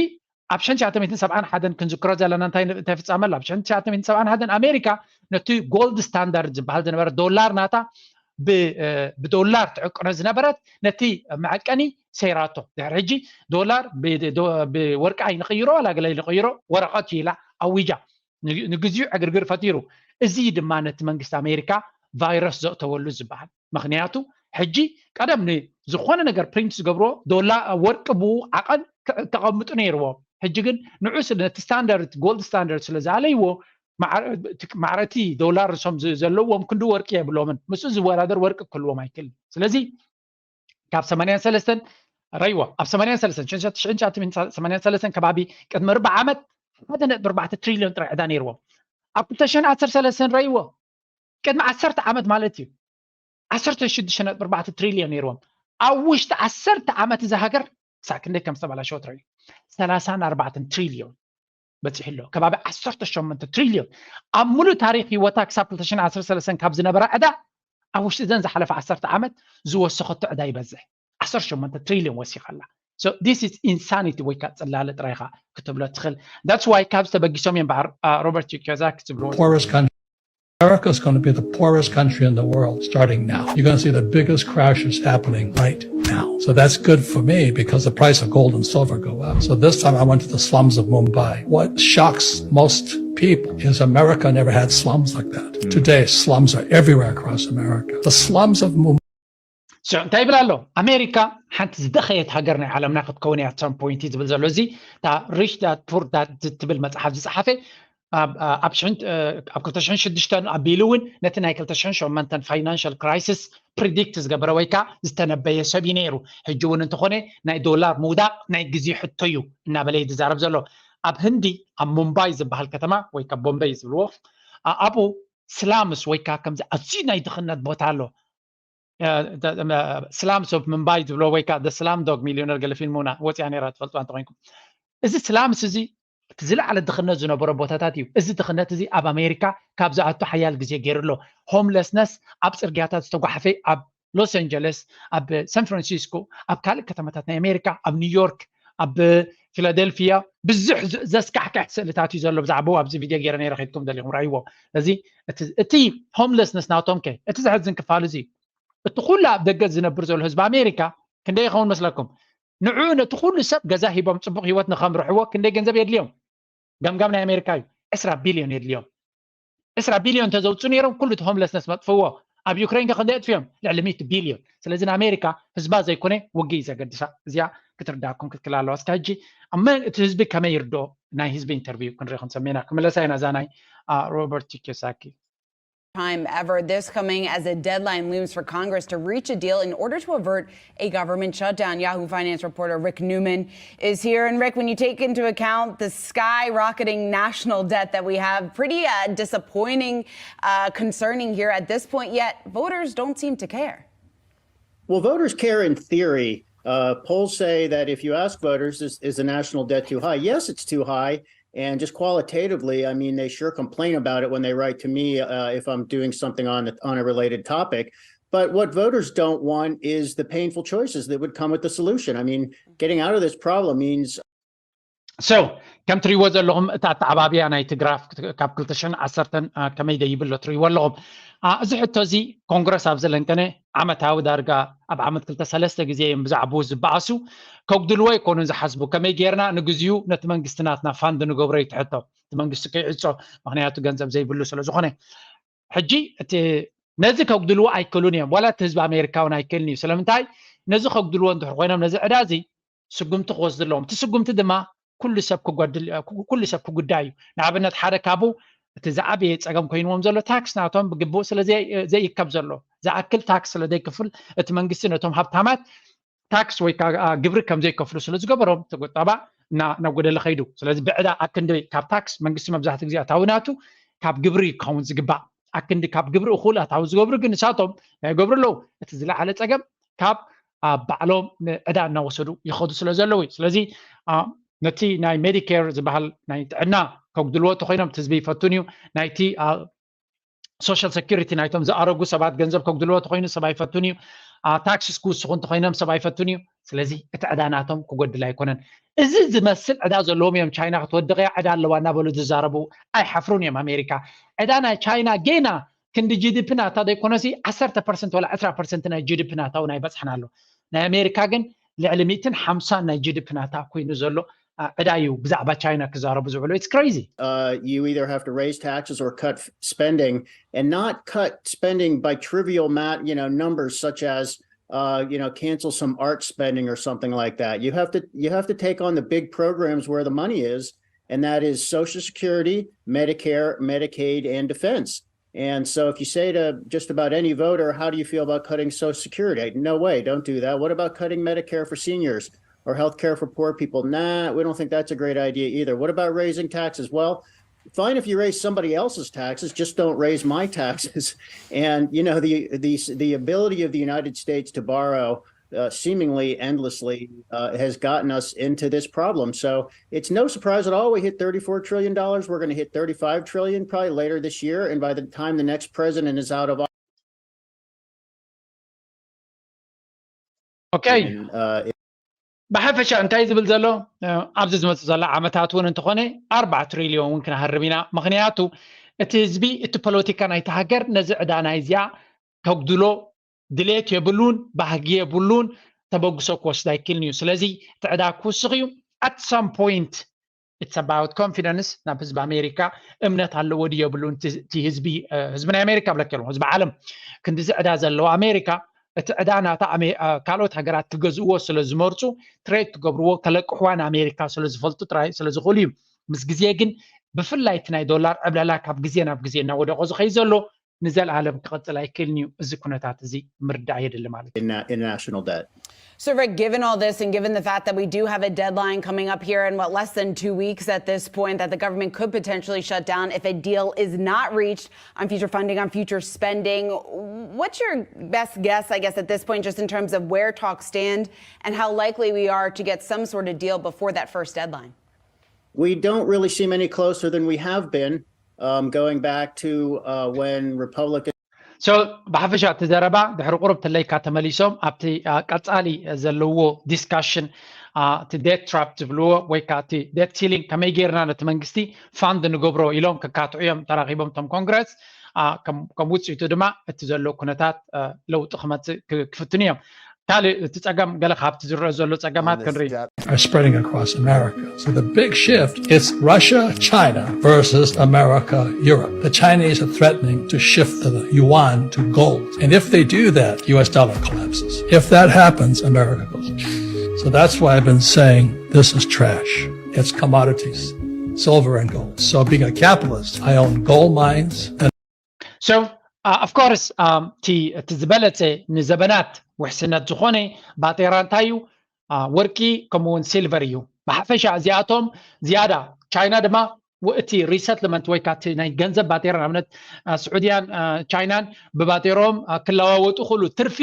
ኣብ ሽሕን ትሽዓተ ሚእትን ሰብዓን ሓደን ክንዝክሮ ዘለና እንታይ ፍጻመ ኣሎ? ኣብ ሽሕን ትሽዓተ ሚእትን ሰብዓን ሓደን ኣሜሪካ ነቲ ጎልድ ስታንዳርድ ዝበሃል ዝነበረ ዶላር ናታ ብዶላር ትዕቅኖ ዝነበረት ነቲ መዐቀኒ ሰይራቶ። ድሕሪ ሕጂ ዶላር ብወርቂ ኣይንቕይሮ ዋላ ገለ ንቕይሮ ወረቐት ኢላ ኣዊጃ። ንግዚኡ ዕግርግር ፈጢሩ። እዚ ድማ ነቲ መንግስቲ ኣሜሪካ ቫይረስ ዘእተወሉ ዝበሃል። ምኽንያቱ ሕጂ ቀደም ንዝኾነ ነገር ፕሪንት ዝገብርዎ ዶላ ወርቂ ብኡ ዓቐን ከቐምጡ ነይርዎም። ሕጂ ግን ንዑ ስለ ነቲ ስታንዳርድ ጎልድ ስታንዳርድ ስለ ዝኣለይዎ ማዕረቲ ዶላር ንሶም ዘለዎም ክንዲ ወርቂ የብሎምን። ምስኡ ዝወዳደር ወርቂ ክህልዎም ኣይክእልን። ስለዚ ካብ ሰማንያን ሰለስተን ረይዎ ኣብ ሰማንያን ሰለስተን ሽሕን ትሽዓተ ሚእትን ሰማንያን ሰለስተን ከባቢ ቅድሚ ኣርባዓ ዓመት ሓደ ነጥቢ ኣርባዕተ ትሪልዮን ጥራይ ዕዳ ነይርዎም። ኣብ ክልተ ሽሕን ዓሰርተ ሰለስተን ረይዎ ቅድሚ ዓሰርተ ዓመት ማለት እዩ ዓሰርተ ሽዱሽተ ነጥቢ ኣርባዕተ ትሪልዮን ነይርዎም። ኣብ ውሽጢ ዓሰርተ ዓመት እዛ ሃገር ክሳብ ክንደይ ከም ዝተበላሸወት ረዩ። ሰላሳን ኣርባዕተን ትሪልዮን በፂሑ ኣሎ። ከባቢ ዓሰርተ ሸሞንተ ትሪልዮን ኣብ ሙሉእ ታሪክ ህይወታ ክሳብ ክልተ ሽሕን ዓሰርተ ሰለስተን ካብ ዝነበራ ዕዳ ኣብ ውሽጢ ዘን ዝሓለፈ ዓሰርተ ዓመት ዝወሰኸቶ ዕዳ ይበዝሕ። ዓሰርተ ሸሞንተ ትሪልዮን ወሲኻ ኣላ። So this is insanity ወይ ከዓ ፅላለ ጥራይኻ ክትብሎ ትኽእል። That's why ካብ ዝተበጊሶም እዮም በዓል ሮበርት ኪዮሳኪ ዝብልዎ። America is going to be the poorest country in the world starting now. You're going to see the biggest crashes happening right now. So that's good for me because the price of gold and silver go up. So this time I went to the slums of Mumbai. What shocks most people is America never had slums like that. Today, slums are everywhere across America. The slums of Mumbai. እንታይ ይብል ኣሎ? ኣሜሪካ ሓንቲ ዝደኸየት ሃገር ናይ ዓለምና ክትከውን እያ። Some point ዝብል ዘሎ እዚ እታ ሪች ዳድ ፑር ዳድ ትብል መፅሓፍ ዝፀሓፈ ኣብ ክልተ ሽሕን ሽዱሽተን ኣቢሉ እውን ነቲ ናይ ክልተ ሽሕን ሸሞንተን ፋይናንሻል ክራይሲስ ፕሪዲክት ዝገበረ ወይ ከዓ ዝተነበየ ሰብ እዩ ነይሩ። ሕጂ እውን እንተኾነ ናይ ዶላር ምውዳቕ ናይ ግዜ ሕቶ እዩ እናበለ እዩ ዝዛረብ ዘሎ። ኣብ ህንዲ ኣብ ሙምባይ ዝበሃል ከተማ ወይ ከዓ ቦምበይ ዝብልዎ ኣብኡ ስላምስ ወይ ከዓ ከምዚ ኣዝዩ ናይ ድኽነት ቦታ ኣሎ። ስላምስ ኦፍ ምምባይ ዝብሎ ወይ ከዓ ስላም ዶግ ሚሊዮነር ገለ ፊልም እውን ወፅያ ነይራ ትፈልጥዋ እንተኮይንኩም። እዚ ስላምስ እዚ እቲ ዝለዓለ ድኽነት ዝነበሮ ቦታታት እዩ። እዚ ድኽነት እዚ ኣብ ኣሜሪካ ካብ ዝኣቱ ሓያል ግዜ ገይሩ ኣሎ። ሆምለስነስ ኣብ ፅርግያታት ዝተጓሓፈ ኣብ ሎስ ኣንጀለስ፣ ኣብ ሳን ፍራንሲስኮ፣ ኣብ ካልእ ከተማታት ናይ ኣሜሪካ፣ ኣብ ኒውዮርክ፣ ኣብ ፊላደልፊያ ብዙሕ ዘስካሕክሕ ስእልታት እዩ ዘሎ። ብዛዕባኡ ኣብዚ ቪድዮ ገይረ ነይረ፣ ከይድኩም ደሊኹም ራእይዎ። እዚ እቲ ሆምለስነስ ናቶም ከ እቲ ዘሕዝን ክፋል እዚ እቲ ኩሉ ኣብ ደገ ዝነብር ዘሎ ህዝቢ ኣሜሪካ ክንደይ ይኸውን መስለኩም? ንዑ ነቲ ኩሉ ሰብ ገዛ ሂቦም ፅቡቅ ህይወት ንከምርሕዎ ክንደይ ገንዘብ የድልዮም? ገምጋም ናይ ኣሜሪካ እዩ። ዕስራ ቢልዮን የድልዮም። ዕስራ ቢልዮን እንተዘውፅኡ ነይሮም ኩሉ እቲ ሆምለስነስ መጥፍዎ። ኣብ ዩክሬን ከ ክንደይ ኣጥፍዮም? ልዕሊ ሚእቲ ቢልዮን። ስለዚ ንኣሜሪካ ህዝባ ዘይኮነ ውግእ እዩ ዘገድሳ። እዚኣ ክትርዳኩም ክትክል ኣለዋ። እስካ ሕጂ ኣብ መን እቲ ህዝቢ ከመይ ይርድኦ? ናይ ህዝቢ ኢንተርቪው ክንርኢ ክንሰምዕ ኢና። ክምለሳ ኢና እዛ ናይ ሮበርት ኪዮሳኪ። Time ever. This coming as a deadline looms for Congress to reach a deal in order to avert a government shutdown. Yahoo Finance reporter Rick Newman is here. And Rick, when you take into account the skyrocketing national debt that we have, pretty uh, disappointing, uh, concerning here at this point, yet voters don't seem to care. Well, voters care in theory. Uh, polls say that if you ask voters, is, is the national debt too high? Yes, it's too high. And just qualitatively, I mean, they sure complain about it when they write to me uh, if I'm doing something on on a related topic. But what voters don't want is the painful choices that would come with the solution. I mean, getting out of this problem means So ከም ትሪእዎ ዘለኹም እታ ኣተዓባብያ ናይቲ ግራፍ ካብ ክልተ ሽሕን ዓሰርተን ከመይ ደይብሎ ትሪእዎ ኣለኹም። እዚ ሕቶ እዚ ኮንግረስ ኣብ ዘለንቀነ ዓመታዊ ዳርጋ ኣብ ዓመት ክልተ ሰለስተ ግዜ እዮም ብዛዕባኡ ዝበኣሱ። ከጉድልዎ ኣይኮኑን ዝሓስቡ። ከመይ ጌርና ንግዚኡ ነቲ መንግስቲ ናትና ፋንድ ንገብሮ እዩ እቲ ሕቶ። እቲ መንግስቲ ከይዕጾ፣ ምክንያቱ ገንዘብ ዘይብሉ ስለ ዝኾነ። ሕጂ እቲ ነዚ ከጉድልዎ ኣይክእሉን እዮም። ዋላ እቲ ህዝቢ ኣሜሪካ እውን ኣይክእልን እዩ። ስለምንታይ? ነዚ ከጉድልዎ እንድሕር ኮይኖም ነዚ ዕዳ እዚ ስጉምቲ ክወስዱ ኣለዎም። እቲ ስጉምቲ ድማ ኩሉ ሰብ ክጎድል ኩሉ ሰብ ክጉዳይ እዩ። ንኣብነት ሓደ ካብኡ እቲ ዝዓበየ ፀገም ኮይንዎም ዘሎ ታክስ ናቶም ብግቡእ ስለ ዘይከብ ዘሎ ዝኣክል ታክስ ስለ ዘይክፍል እቲ መንግስቲ ነቶም ሃብታማት ታክስ ወይ ግብሪ ከም ዘይከፍሉ ስለ ዝገበሮም እቲ ቁጠባ እናጎደለ ከይዱ። ስለዚ ብዕዳ ኣክንዲ ካብ ታክስ መንግስቲ መብዛሕትኡ ግዜ ኣታዊ ናቱ ካብ ግብሪ ክኸውን ዝግባእ ኣክንዲ ካብ ግብሪ እኹል ኣታዊ ዝገብሩ ግን ንሳቶም እንታይ ይገብሩ ኣለዉ? እቲ ዝለዓለ ፀገም ካብ ኣብ ባዕሎም ዕዳ እናወሰዱ ይኸዱ ስለ ዘለዉ እዩ። ስለዚ ነቲ ናይ ሜዲኬር ዝበሃል ናይ ጥዕና ከጉድልዎ እንተኮይኖም እቲ ህዝቢ ይፈቱን እዩ። ናይቲ ሶሻል ሰኪሪቲ ናይቶም ዝኣረጉ ሰባት ገንዘብ ከጉድልዎ እንተኮይኑ ሰብ ኣይፈቱን እዩ። ታክስስ ክውስኹ እንተኮይኖም ሰብ ኣይፈቱን እዩ። ስለዚ እቲ ዕዳ ናቶም ክጎድል ኣይኮነን። እዚ ዝመስል ዕዳ ዘለዎም እዮም። ቻይና ክትወድቕ እያ፣ ዕዳ ኣለዋ እናበሉ ዝዛረቡ ኣይሓፍሩን እዮም። ኣሜሪካ ዕዳ ናይ ቻይና ጌና ክንዲ ጂዲፒ ናታ ዘይኮነሲ ዓሰርተ ፐርሰንት ወላ ዕስራ ፐርሰንት ናይ ጂዲፒ ናታ እውን ኣይበፅሐን ኣሎ። ናይ ኣሜሪካ ግን ልዕሊ ሚእትን ሓምሳን ናይ ጂዲፒ ናታ ኮይኑ ዘሎ ዕዳ እዩ ብዛዕባ ቻይና ክዛረቡ ዝውዕሉ። It's crazy. Uh, you either have to raise taxes or cut spending, and not cut spending by trivial mat, you know, numbers such as uh, you know, cancel some art spending or something like that. You have to you have to take on the big programs where the money is, and that is Social Security, Medicare, Medicaid, and defense. And so if you say to just about any voter, "How do you feel about cutting Social Security?" No way, don't do that. What about cutting Medicare for seniors or health care for poor people? Nah, we don't think that's a great idea either. What about raising taxes? Well, fine if you raise somebody else's taxes, just don't raise my taxes. And you know, the the the ability of the United States to borrow uh, seemingly endlessly uh, has gotten us into this problem. So it's no surprise at all. We hit thirty-four trillion dollars. We're going to hit thirty-five trillion probably later this year. And by the time the next president is out of Okay. and, uh, ብሓፈሻ እንታይ ዝብል ዘሎ? ኣብዚ ዝመፅእ ዘሎ ዓመታት እውን እንተኾነ ኣርባዓ ትሪልዮን እውን ክንሃርም ኢና። ምክንያቱ እቲ ህዝቢ፣ እቲ ፖለቲካ ናይቲ ሃገር ነዚ ዕዳ ናይዚኣ ከጉድሎ ድሌት የብሉን፣ ባህጊ የብሉን፣ ተበግሶ ክወስድ ኣይክልን እዩ። ስለዚ እቲ ዕዳ ክውስኽ እዩ። At some point it's about confidence። ናብ ህዝቢ ኣሜሪካ እምነት ኣለዎ ድዩ የብሉን? እቲ ህዝቢ ህዝቢ ናይ ኣሜሪካ ብለክ ኣለዎ፣ ህዝቢ ዓለም ክንዲዚ ዕዳ ዘለዎ ኣሜሪካ እቲ ዕዳ ናታ ካልኦት ሃገራት ክገዝእዎ ስለ ዝመርፁ፣ ትሬድ ክገብርዎ፣ ከለቅሕዋ ንኣሜሪካ ስለ ዝፈልጡ ጥራይ ስለ ዝኽእሉ እዩ። ምስ ግዜ ግን ብፍላይ እቲ ናይ ዶላር ዕብለላ ካብ ግዜ ናብ ግዜ እናወደቆ ዝኸይ ዘሎ ንዘለኣለም ክቐፅል ኣይክእልን እዩ። እዚ ኩነታት እዚ ምርዳእ የድሊ ማለት እዩ። International debt. So, Rick, given all this and given the fact that we do have a deadline coming up here in what, less than two weeks at this point, that the government could potentially shut down if a deal is not reached on future funding, on future spending, what's your best guess, I guess, at this point, just in terms of where talks stand and how likely we are to get some sort of deal before that first deadline? We don't really seem any closer than we have been, um, going back to uh, when Republicans So ብሓፈሻ እቲ ዘረባ ድሕሪ ቁሩብ ትለይካ ተመሊሶም ኣብቲ ቀፃሊ ዘለዎ ዲስካሽን እቲ ዴት ትራፕ ዝብልዎ ወይ ከዓ እቲ ዴት ሲሊንግ ከመይ ጌርና ነቲ መንግስቲ ፋንድ ንገብሮ ኢሎም ክካትዑ እዮም ተራኺቦም እቶም ኮንግረስ። ከም ውፅኢቱ ድማ እቲ ዘሎ ኩነታት ለውጢ ክመፅእ ክፍትኑ እዮም። ካልእ እቲ ፀገም ገለ ካብቲ ዝረአ ዘሎ ፀገማት ክንርኢ። Are spreading across America. So the big shift is Russia, China versus America, Europe. The Chinese are threatening to shift the yuan to gold. And if they do that, U S dollar collapses. If that happens, America goes. So that's why I've been saying this is trash. It's commodities, silver and gold. So being a capitalist, I own gold mines and So, uh, of course, um, እቲ ዝበለፀ ንዘበናት ውሕስነት ዝኾነ ባጤራ እንታይ እዩ? ወርቂ ከምኡውን ሲልቨር እዩ። ብሓፈሻ እዚኣቶም ዝያዳ። ቻይና ድማ እቲ ሪሰትልመንት ወይ ካቲ ናይ ገንዘብ ባጤራ ንኣብነት ስዑድያን ቻይናን ብባጤሮም ክለዋወጡ ክእሉ፣ ትርፊ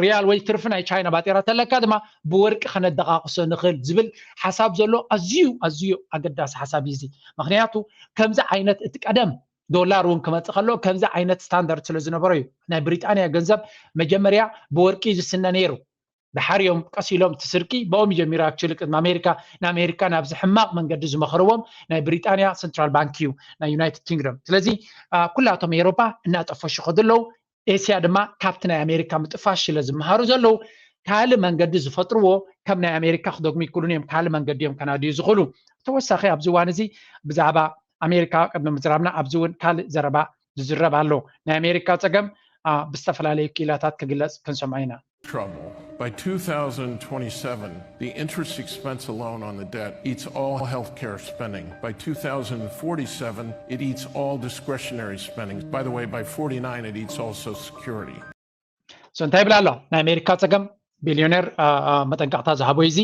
ሪያል ወይ ትርፊ ናይ ቻይና ባጤራ ተለካ ድማ ብወርቂ ከነደቃቅሶ ንኽእል ዝብል ሓሳብ ዘሎ ኣዝዩ ኣዝዩ ኣገዳሲ ሓሳብ እዩ። እዚ ምክንያቱ ከምዚ ዓይነት እቲ ቀደም ዶላር እውን ክመፅእ ከሎ ከምዚ ዓይነት ስታንዳርድ ስለ ዝነበሮ እዩ። ናይ ብሪጣንያ ገንዘብ መጀመርያ ብወርቂ ዝስነ ነይሩ። ድሓር እዮም ቀስ ኢሎም እቲ ስርቂ ብኦም ጀሚሩ። ኣክቹሊ ቅድሚ ኣሜሪካ ንኣሜሪካ ናብዚ ሕማቕ መንገዲ ዝመኸርዎም ናይ ብሪጣንያ ሰንትራል ባንክ እዩ፣ ናይ ዩናይትድ ኪንግደም። ስለዚ ኩላቶም ኤሮፓ እናጠፈሹ ከዱ ኣለዉ። ኤስያ ድማ ካብቲ ናይ ኣሜሪካ ምጥፋሽ ስለ ዝመሃሩ ዘለዉ ካልእ መንገዲ ዝፈጥርዎ ከም ናይ ኣሜሪካ ክደግሙ ይክእሉን እዮም። ካልእ መንገዲ እዮም ከናድዩ ዝኽእሉ። ተወሳኺ ኣብዚ እዋን እዚ ብዛዕባ ኣሜሪካ ቅድሚ ምዝራብና ኣብዚ እውን ካልእ ዘረባ ዝዝረብ ኣሎ። ናይ ኣሜሪካ ፀገም ብዝተፈላለዩ ክኢላታት ክግለፅ ክንሰምዖ ኢና። Trouble. By two thousand twenty-seven, the interest expense alone on the debt eats all healthcare spending. By two thousand forty-seven, it eats all discretionary spending. By the way, by forty-nine, it eats all Social Security. So እንታይ ይብል ኣሎ? ናይ ኣሜሪካ ፀገም ቢልዮነር መጠንቀቕታ ዝሃቦ እዚ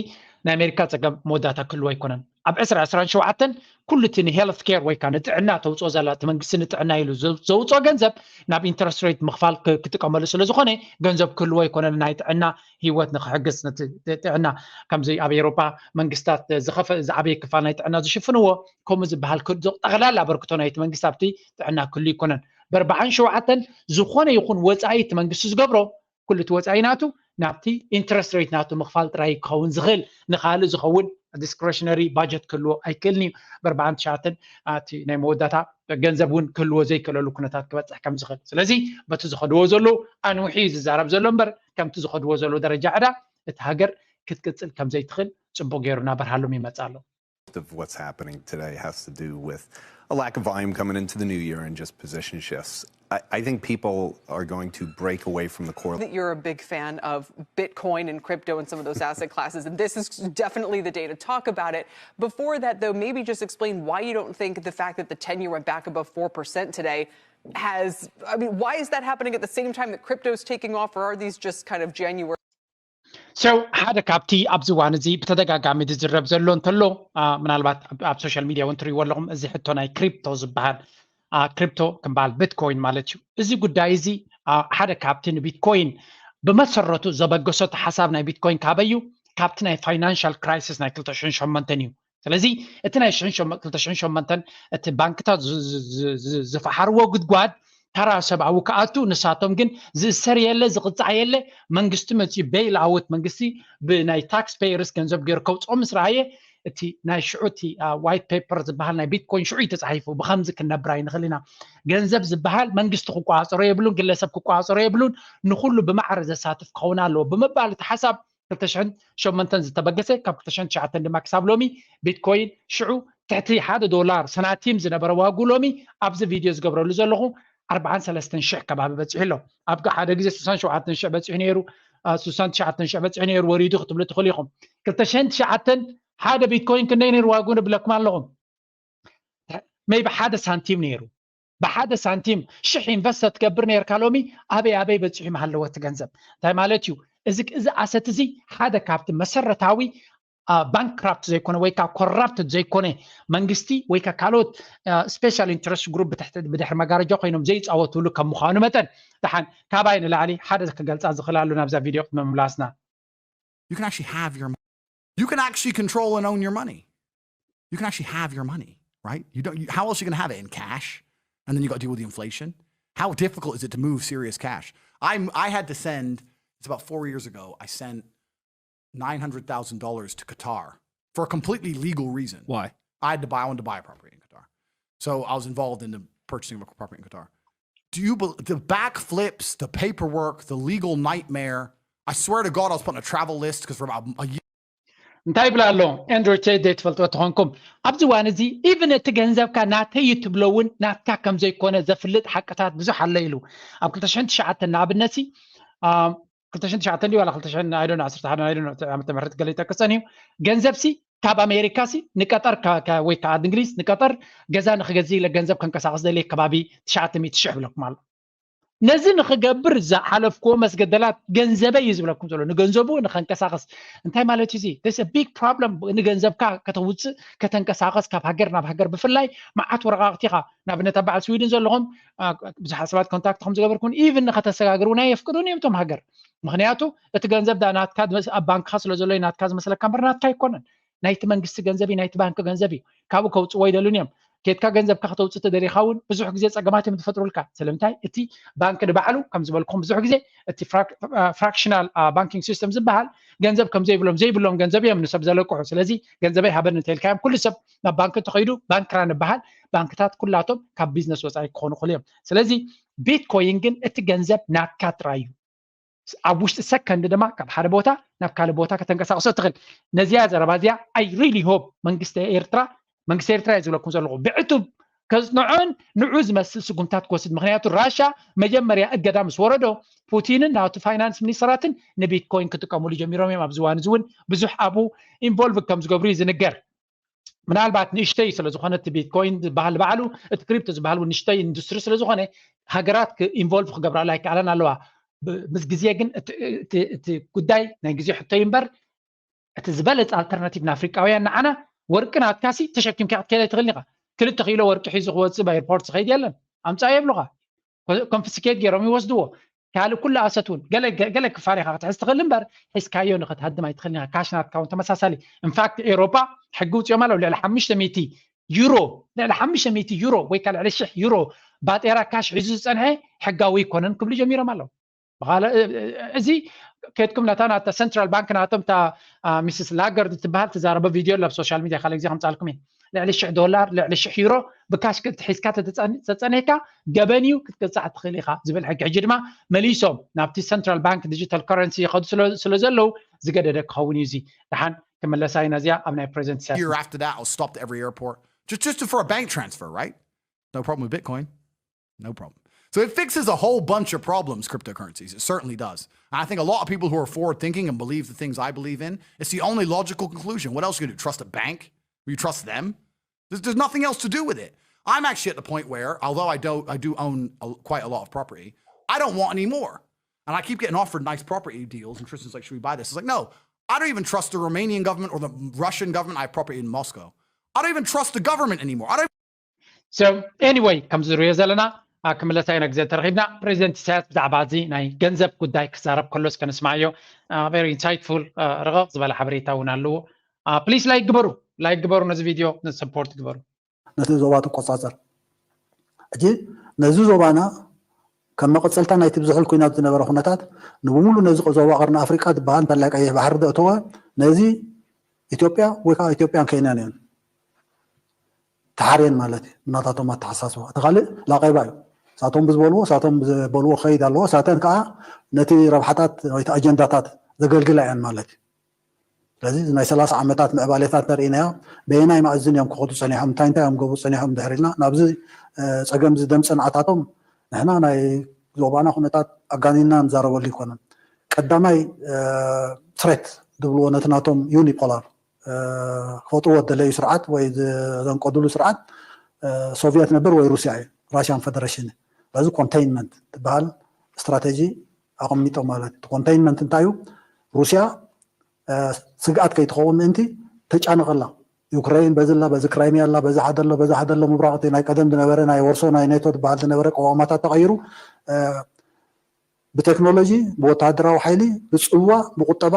ናይ ኣሜሪካ ፀገም መወዳእታ ክህልዎ ኣይኮነን። ኣብ ዕስራ ዕስራን ሸውዓተን ኩሉ እቲ ንሄልት ኬር ወይ ከዓ ንጥዕና ተውፅኦ ዘላ እቲ መንግስቲ ንጥዕና ኢሉ ዘውፅኦ ገንዘብ ናብ ኢንትረስት ሬት ምኽፋል ክጥቀመሉ ስለ ዝኾነ ገንዘብ ክህልዎ ኣይኮነን። ናይ ጥዕና ህይወት ንክሕግዝ ነቲ ጥዕና ከምዚ ኣብ ኤሮፓ መንግስታት ዝኸፈ ዝዓበየ ክፋል ናይ ጥዕና ዝሽፍንዎ ከምኡ ዝበሃል ጠቕላላ ኣበርክቶ ናይቲ መንግስቲ ኣብቲ ጥዕና ክህሉ ኣይኮነን። ብኣርባዓን ሸውዓተን ዝኾነ ይኹን ወፃኢ እቲ መንግስቲ ዝገብሮ ኩሉ እቲ ወፃኢ ናቱ ናብቲ ኢንትረስት ሬት ናቱ ምኽፋል ጥራይ ክኸውን ዝኽእል፣ ንኻልእ ዝኸውን ዲስክሬሽነሪ ባጀት ክህልዎ ኣይክእልን እዩ። ብኣርባዓን ትሽዓተን እቲ ናይ መወዳእታ ገንዘብ እውን ክህልዎ ዘይክእለሉ ኩነታት ክበፅሕ ከም ዝኽእል። ስለዚ በቲ ዝኸድዎ ዘለዉ ኣንውሒ እዩ ዝዛረብ ዘሎ እምበር ከምቲ ዝኸድዎ ዘለዉ ደረጃ ዕዳ እቲ ሃገር ክትቅፅል ከም ዘይትኽእል ፅቡቅ ገይሩ እናበርሃሎም ይመፅእ ኣሎ። Of what's happening today has to do with a lack of volume coming into the new year and just position shifts. I, I think people are going to break away from the core. That you're a big fan of Bitcoin and crypto and some of those asset classes, and this is definitely the day to talk about it. Before that, though, maybe just explain why you don't think the fact that the ten year went back above four percent today has, I mean, why is that happening at the same time that crypto is taking off, or are these just kind of January? So ሓደ ካብቲ ኣብዚ እዋን እዚ ብተደጋጋሚ ዝዝረብ ዘሎ እንተሎ ምናልባት ኣብ ሶሻል ሚድያ እውን ትሪእዎ ኣለኹም፣ እዚ ሕቶ ናይ ክሪፕቶ ዝበሃል ክሪፕቶ ክምበሃል ቢትኮይን ማለት እዩ። እዚ ጉዳይ እዚ ሓደ ካብቲ ንቢትኮይን ብመሰረቱ ዘበገሶ እቲ ሓሳብ ናይ ቢትኮይን ካበይ እዩ? ካብቲ ናይ ፋይናንሻል ክራይሲስ ናይ ክልተ ሽሕን ሸሞንተን እዩ። ስለዚ እቲ ናይ ሽሕን ሸሞ- ክልተ ሽሕን ሸሞንተን እቲ ባንክታት ዝ- ዝ- ዝ- ዝ- ዝፈሓርዎ ጉድጓድ ተራ ሰብኣዊ ክኣቱ፣ ንሳቶም ግን ዝእሰር የለ፣ ዝቕፃዕ የለ። መንግስቲ መፅዩ ቤይል ኣውት፣ መንግስቲ ብናይ ታክስ ፔየርስ ገንዘብ ገይሩ ከውፅኦ ምስ ረኣየ፣ እቲ ናይ ሽዑ እቲ ዋይት ፔፐር ዝበሃል ናይ ቢትኮይን ሽዑ እዩ ተፃሒፉ። ብከምዚ ክንነብር ኣይንኽእል ኢና። ገንዘብ ዝበሃል መንግስቲ ክቆፃፀሮ የብሉን፣ ግለሰብ ክቆፃፀሮ የብሉን። ንኩሉ ብማዕረ ዘሳትፍ ክኸውን ኣለዎ ብምባል እቲ ሓሳብ ክልተ ሽሕን ሸሞንተን ዝተበገሰ፣ ካብ ክልተ ሽሕን ትሽዓተን ድማ ክሳብ ሎሚ ቢትኮይን ሽዑ ትሕቲ ሓደ ዶላር ሰናቲም ዝነበረ ዋጉ ሎሚ ኣብዚ ቪድዮ ዝገብረሉ ዘለኹ ኣርባዓን ሰለስተን ሽሕ ከባቢ በፂሑ ኣሎ። ኣብ ሓደ ግዜ ስሳን ሸውዓተን ሽሕ በፂሑ ነይሩ፣ አ፣ ስሳን ትሽዓተን ሽሕ በፂሑ ነይሩ፣ ወሪዱ ክትብሉ ትኽእሉ ኢኹም። ክልተ ሽሕን ትሽዓተን ሓደ ቢትኮይን ክንደይ ነይሩ ዋጉ ንብለኩም ኣለኹም። ሜይቢ ሓደ ሳንቲም ነይሩ። ብሓደ ሳንቲም ሽሕ ኢንቨስት ትገብር ነርካ፣ ሎሚ ኣበይ ኣበይ በፂሑ ምሃለዎ እቲ ገንዘብ? እንታይ ማለት እዩ? እዚ እዚ ኣሰት እዚ ሓደ ካብቲ መሰረታዊ ባንክራፕት ዘይኮነ ወይ ከዓ ኮራፕት ዘይኮነ መንግስቲ ወይ ከዓ ካልኦት ስፔሻል ኢንትረስት ግሩፕ ብድሕሪ መጋረጃ ኮይኖም ዘይፃወትሉ ከም ምዃኑ መጠን፣ ደሓን ካባይ ንላዕሊ ሓደ ክገልፃ ዝኽእል ኣሎ ናብዛ ቪድዮ ቅድሚ ምምላስና። You can actually have your you can actually control and own your money. You can actually have your money, right? You don't. You, how else are you going to have it in cash? And then you got to deal with the inflation. How difficult is it to move serious cash? I I had to send. It's about four years ago. I sent nine hundred thousand dollars to Qatar for a completely legal reason. Why? I had to buy. I wanted to buy a property in Qatar, so I was involved in the purchasing of a property in Qatar. Do you bel the backflips, the paperwork, the legal nightmare? I swear to God, I was put on a travel list because for about a year. እንታይ ይብላ ኣሎ ኣንድሩ ቴድ? ትፈልጥዎ ተኾንኩም ኣብዚ እዋን እዚ ኢቭን እቲ ገንዘብካ ናተይ እዩ ትብሎ እውን ናትካ ከም ዘይኮነ ዘፍልጥ ሓቅታት ብዙሕ ኣሎ ኢሉ ኣብ ክልተ ሽሕን ትሽዓተን ንኣብነት ሲ ክልተ ሽሕን ትሽዓተን ድዩ ዋላ ክልተ ሽሕን ዓሰርተ ሓደ ዓመተ ምህረት ገለ ይጠቅሰን እዩ። ገንዘብ ሲ ካብ ኣሜሪካ ሲ ንቀጠር ወይ ከዓ እንግሊዝ ንቀጠር ገዛ ንክገዝእ ኢለ ገንዘብ ከንቀሳቀስ ደልየ ከባቢ ትሽዓተ ሚእቲ ሽሕ ብለኩም ኣሎ። ነዚ ንክገብር ዝሓለፍክዎ መስገደላት ገንዘበይ እዩ ዝብለኩም ዘሎ። ንገንዘቡ ንከንቀሳቀስ እንታይ ማለት እዩ? እዚ ቢግ ፕሮብለም። ንገንዘብካ ከተውፅእ ከተንቀሳቀስ ካብ ሃገር ናብ ሃገር ብፍላይ መዓት ወረቃቅቲ ኢኻ። ንኣብነት ኣብ በዓል ስዊድን ዘለኹም ብዙሓት ሰባት ኮንታክት ከም ዝገበርኩን ኢቭን ንከተሰጋግር እውን ኣየፍቅዱን እዮም እቶም ሃገር። ምክንያቱ እቲ ገንዘብ ዳ ናትካ ኣብ ባንክካ ስለ ዘሎ ናትካ ዝመስለካ እምበር ናትካ ኣይኮነን። ናይቲ መንግስቲ ገንዘብ እዩ፣ ናይቲ ባንክ ገንዘብ እዩ። ካብኡ ከውፅዎ ኣይደልን እዮም። ኬድካ ገንዘብካ ከተውፅእ ተደሊኻ እውን ብዙሕ ግዜ ፀገማት እዮም ዝፈጥሩልካ። ስለምንታይ? እቲ ባንክ ንባዕሉ ከም ዝበልኩም ብዙሕ ግዜ እቲ ፍራክሽናል ባንኪንግ ሲስተም ዝበሃል ገንዘብ ከም ዘይብሎም ዘይብሎም ገንዘብ እዮም ንሰብ ዘለቅሑ። ስለዚ ገንዘበይ ሃበኒ እንተልካዮም ኩሉ ሰብ ናብ ባንክ እንተኸይዱ ባንክራ ንበሃል። ባንክታት ኩላቶም ካብ ቢዝነስ ወፃኢ ክኾኑ ክእሉ እዮም። ስለዚ ቢትኮይን ግን እቲ ገንዘብ ናትካ ጥራይ እዩ። ኣብ ውሽጢ ሰከንድ ድማ ካብ ሓደ ቦታ ናብ ካልእ ቦታ ከተንቀሳቅሶ ትኽእል። ነዚያ ዘረባ እዚያ I really hope መንግስቲ ኤርትራ መንግስቲ ኤርትራ እየ ዝብለኩም ዘለኹ ብዕቱብ ከጽንዖን ንዑ ዝመስል ስጉምታት ክወስድ። ምክንያቱ ራሻ መጀመርያ እገዳ ምስ ወረዶ ፑቲንን ናቱ ፋይናንስ ሚኒስተራትን ንቢትኮይን ክጥቀሙሉ ጀሚሮም እዮም። ኣብዚ እዋን እዚ እውን ብዙሕ ኣብኡ ኢንቮልቭ ከም ዝገብሩ እዩ ዝንገር። ምናልባት ንእሽተይ ስለ ዝኾነ እቲ ቢትኮይን ዝበሃል ባዕሉ እቲ ክሪፕቶ ዝበሃል እውን ንእሽተይ ኢንዱስትሪ ስለ ዝኾነ ሃገራት ኢንቮልቭ ክገብራሉ ኣይከኣለን ኣለዋ። ምስ ግዜ ግን እቲ ጉዳይ ናይ ግዜ ሕቶ እዩ እምበር እቲ ዝበለፀ ኣልተርናቲቭ ንኣፍሪቃውያን ንዓና ወርቂ ናትካሲ ተሸኪምካ ክትከይድ ኣይትኽእልን ኢኻ። ክልተ ኪሎ ወርቂ ሒዙ ክወፅእ ብኤርፖርት ዝኸይድ የለን። ኣምፃእ የብሉኻ። ኮንፊስኬት ገይሮም ይወስድዎ። ካልእ ኩሉ ኣሰት እውን ገለ ክፋል ኢኻ ክትሕዝ ትኽእል እምበር ሒዝካዮ ንክትሃድም ኣይትኽእልን ኢኻ። ካሽ ናትካ እውን ተመሳሳሊ። ኢንፋክት ኤውሮጳ ሕጊ ውፅኦም ኣለዉ። ልዕሊ ሓሙሽተ ሚእቲ ዩሮ ልዕሊ ሓሙሽተ ሚእቲ ዩሮ ወይ ከዓ ልዕሊ ሽሕ ዩሮ ባጤራ ካሽ ሒዙ ዝፀንሐ ሕጋዊ ኣይኮነን ክብሉ ጀሚሮም ኣለዉ። እዚ ከድኩም ነታ ናታ ሰንትራል ባንክ ናቶም እታ ሚስስ ላገርድ ትበሃል ትዛረበ ቪድዮ ኣብ ሶሻል ሚድያ ካልእ ግዜ ከምፃልኩም እየ። ልዕሊ ሽሕ ዶላር ልዕሊ ሽሕ ዩሮ ብካሽ ሒዝካ ተፀኒሕካ ገበን እዩ ክትቅፃዕ ትኽእል ኢኻ ዝብል ሕጊ ሕጂ ድማ መሊሶም ናብቲ ሰንትራል ባንክ ዲጂታል ከረንሲ ይኸዱ ስለ ዘለዉ ዝገደደ ክኸውን እዩ። እዚ ደሓን ክምለሳ ኢና እዚኣ ኣብ ናይ ፕሬዘንት Year after that, I was stopped at every airport just just for a bank transfer, right? No problem with Bitcoin. No problem. So it fixes a whole bunch of problems, cryptocurrencies. It certainly does. And I think a lot of people who are forward thinking and believe the things I believe in, it's the only logical conclusion. What else are you gonna do? Trust a bank? Will you trust them? There's, there's nothing else to do with it. I'm actually at the point where, although I do I do own a, quite a lot of property, I don't want any more. And I keep getting offered nice property deals, and Tristan's like, "Should we buy this?" It's like, no, I don't even trust the Romanian government or the Russian government. I have property in Moscow. I don't even trust the government anymore. I don't. So anyway, ከምዚ ንሪኦ ዘለና ክምለሳ ኢና ግዜ ተረኺብና። ፕሬዚደንት ኢሳያስ ብዛዕባ እዚ ናይ ገንዘብ ጉዳይ ክዛረብ ከሎስ ከነስማዓዮ። ቨሪ ኢንሳይትፉል፣ ርቕቕ ዝበለ ሓበሬታ እውን ኣለዎ። ፕሊስ ላይክ ግበሩ፣ ላይክ ግበሩ፣ ነዚ ቪድዮ ሰፖርት ግበሩ። ነቲ ዞባ ትቆፃፀር። ሕጂ ነዚ ዞባና ከም መቐፀልታ ናይቲ ብዝሕል ኩናት ዝነበረ ኩነታት ንብሙሉ ነዚ ዞባ ቀርኒ ኣፍሪቃ ዝበሃል እንተላይ ቀይሕ ባሕሪ ዘእተወ ነዚ ኢትዮጵያ ወይ ከዓ ኢትዮጵያን ኬንያን እየን ተሓርየን ማለት እዩ። ብናታቶም ኣተሓሳስባ እቲ ካልእ ላቀይባ እዩ። ሳቶም ብዝበልዎ ሳቶም ዝበልዎ ክኸይድ ኣለዎ። ሳተን ከዓ ነቲ ረብሓታት ወይ ኣጀንዳታት ዘገልግላ እየን ማለት እዩ። ስለዚ ናይ ሰላሳ ዓመታት ምዕባሌታት ተርእናዮ በየናይ ማእዝን እዮም ክኸዱ ፀኒሖም እንታይ እንታይ እዮም ገብሩ ፀኒሖም ድሕር ኢልና ናብዚ ፀገም እዚ ደም ፅንዓታቶም ንሕና ናይ ዞባና ኩነታት ኣጋኒና ንዛረበሉ ይኮነን። ቀዳማይ ትሬት ዝብልዎ ነቲ ናቶም ዩኒፖላር ክፈጥዎ ደለዩ ስርዓት ወይ ዘንቀድሉ ስርዓት ሶቪየት ነበር ወይ ሩሲያ እዩ። ራሽያን ፌደሬሽን በዚ ኮንቴይንመንት ትበሃል ስትራቴጂ ኣቐሚጦም ማለት እዩ። ኮንቴይንመንት እንታይ እዩ? ሩሲያ ስግኣት ከይትኸውን ምእንቲ ተጫንቐላ ዩክሬን በዚ ላ በዚ ክራይሚያ ላ በዚ ሓደ ኣሎ በዚ ሓደ ኣሎ ምብራቕ እቲ ናይ ቀደም ዝነበረ ናይ ወርሶ ናይ ኔቶ ዝበሃል ዝነበረ ቀዋማታት ተቐይሩ ብቴክኖሎጂ ብወታደራዊ ሓይሊ ብፅልዋ ብቁጠባ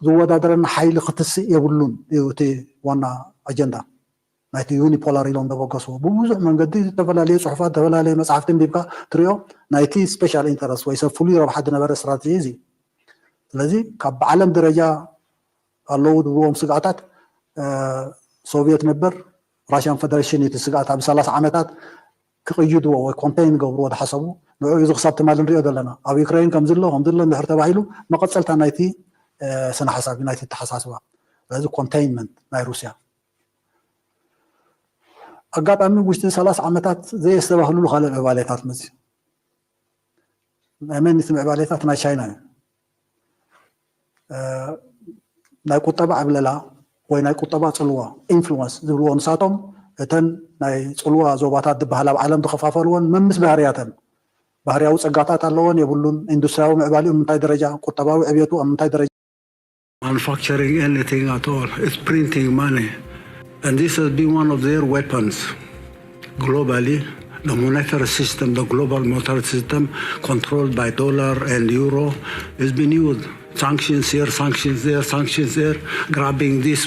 ዝወዳደረና ሓይሊ ክትስእ የብሉን እዩ እቲ ዋና ኣጀንዳ ናይቲ ዩኒፖላር ኢሎም ዘበገስዎ ብብዙሕ መንገዲ ዝተፈላለዩ ፅሑፋት ዝተፈላለዩ መፅሓፍቲ ንቢብካ ትሪኦ ናይቲ ስፔሻል ኢንተረስት ወይ ሰብ ፍሉይ ረብሓ ዝነበረ ስትራቴጂ እዚ ስለዚ ካብ ብዓለም ደረጃ ኣለዉ ዝብልዎም ስግኣታት ሶቪየት ነበር ራሽያን ፌደሬሽን እቲ ስግኣት ኣብ ሰላሳ ዓመታት ክቕይድዎ ወይ ኮንቴይን ገብርዎ ዝሓሰቡ ንዑ እዚ ክሳብ ትማሊ ንሪኦ ዘለና ኣብ ዩክሬን ከምዚ ኣሎ ከምዚ ኣሎ እንድሕር ተባሂሉ መቐፀልታ ናይቲ ስነ ሓሳብ ናይቲ ተሓሳስባ ስለዚ ኮንቴይንመንት ናይ ሩስያ ኣጋጣሚ ውሽጢ ሰላሳ ዓመታት ዘየስተባህልሉ ካልእ ምዕባሌታት መፅዩ ናይ መን እቲ ምዕባሌታት ናይ ቻይና እዩ ናይ ቁጠባ ዕብለላ ወይ ናይ ቁጠባ ፅልዋ ኢንፍሉወንስ ዝብልዎ ንሳቶም እተን ናይ ፅልዋ ዞባታት ዝበሃል ኣብ ዓለም ዝኸፋፈልዎን መምስ ባህርያተን ባህርያዊ ፀጋታት ኣለዎን የብሉን ኢንዱስትሪያዊ ምዕባሊኡ ምንታይ ደረጃ ቁጠባዊ ዕብየቱ ኣብ ምንታይ ደረጃ manufacturing anything at all. It's printing money. And this has been one of their weapons globally. The monetary system, the global monetary system, controlled by dollar and euro, has been used. Sanctions here, sanctions there, sanctions there, grabbing this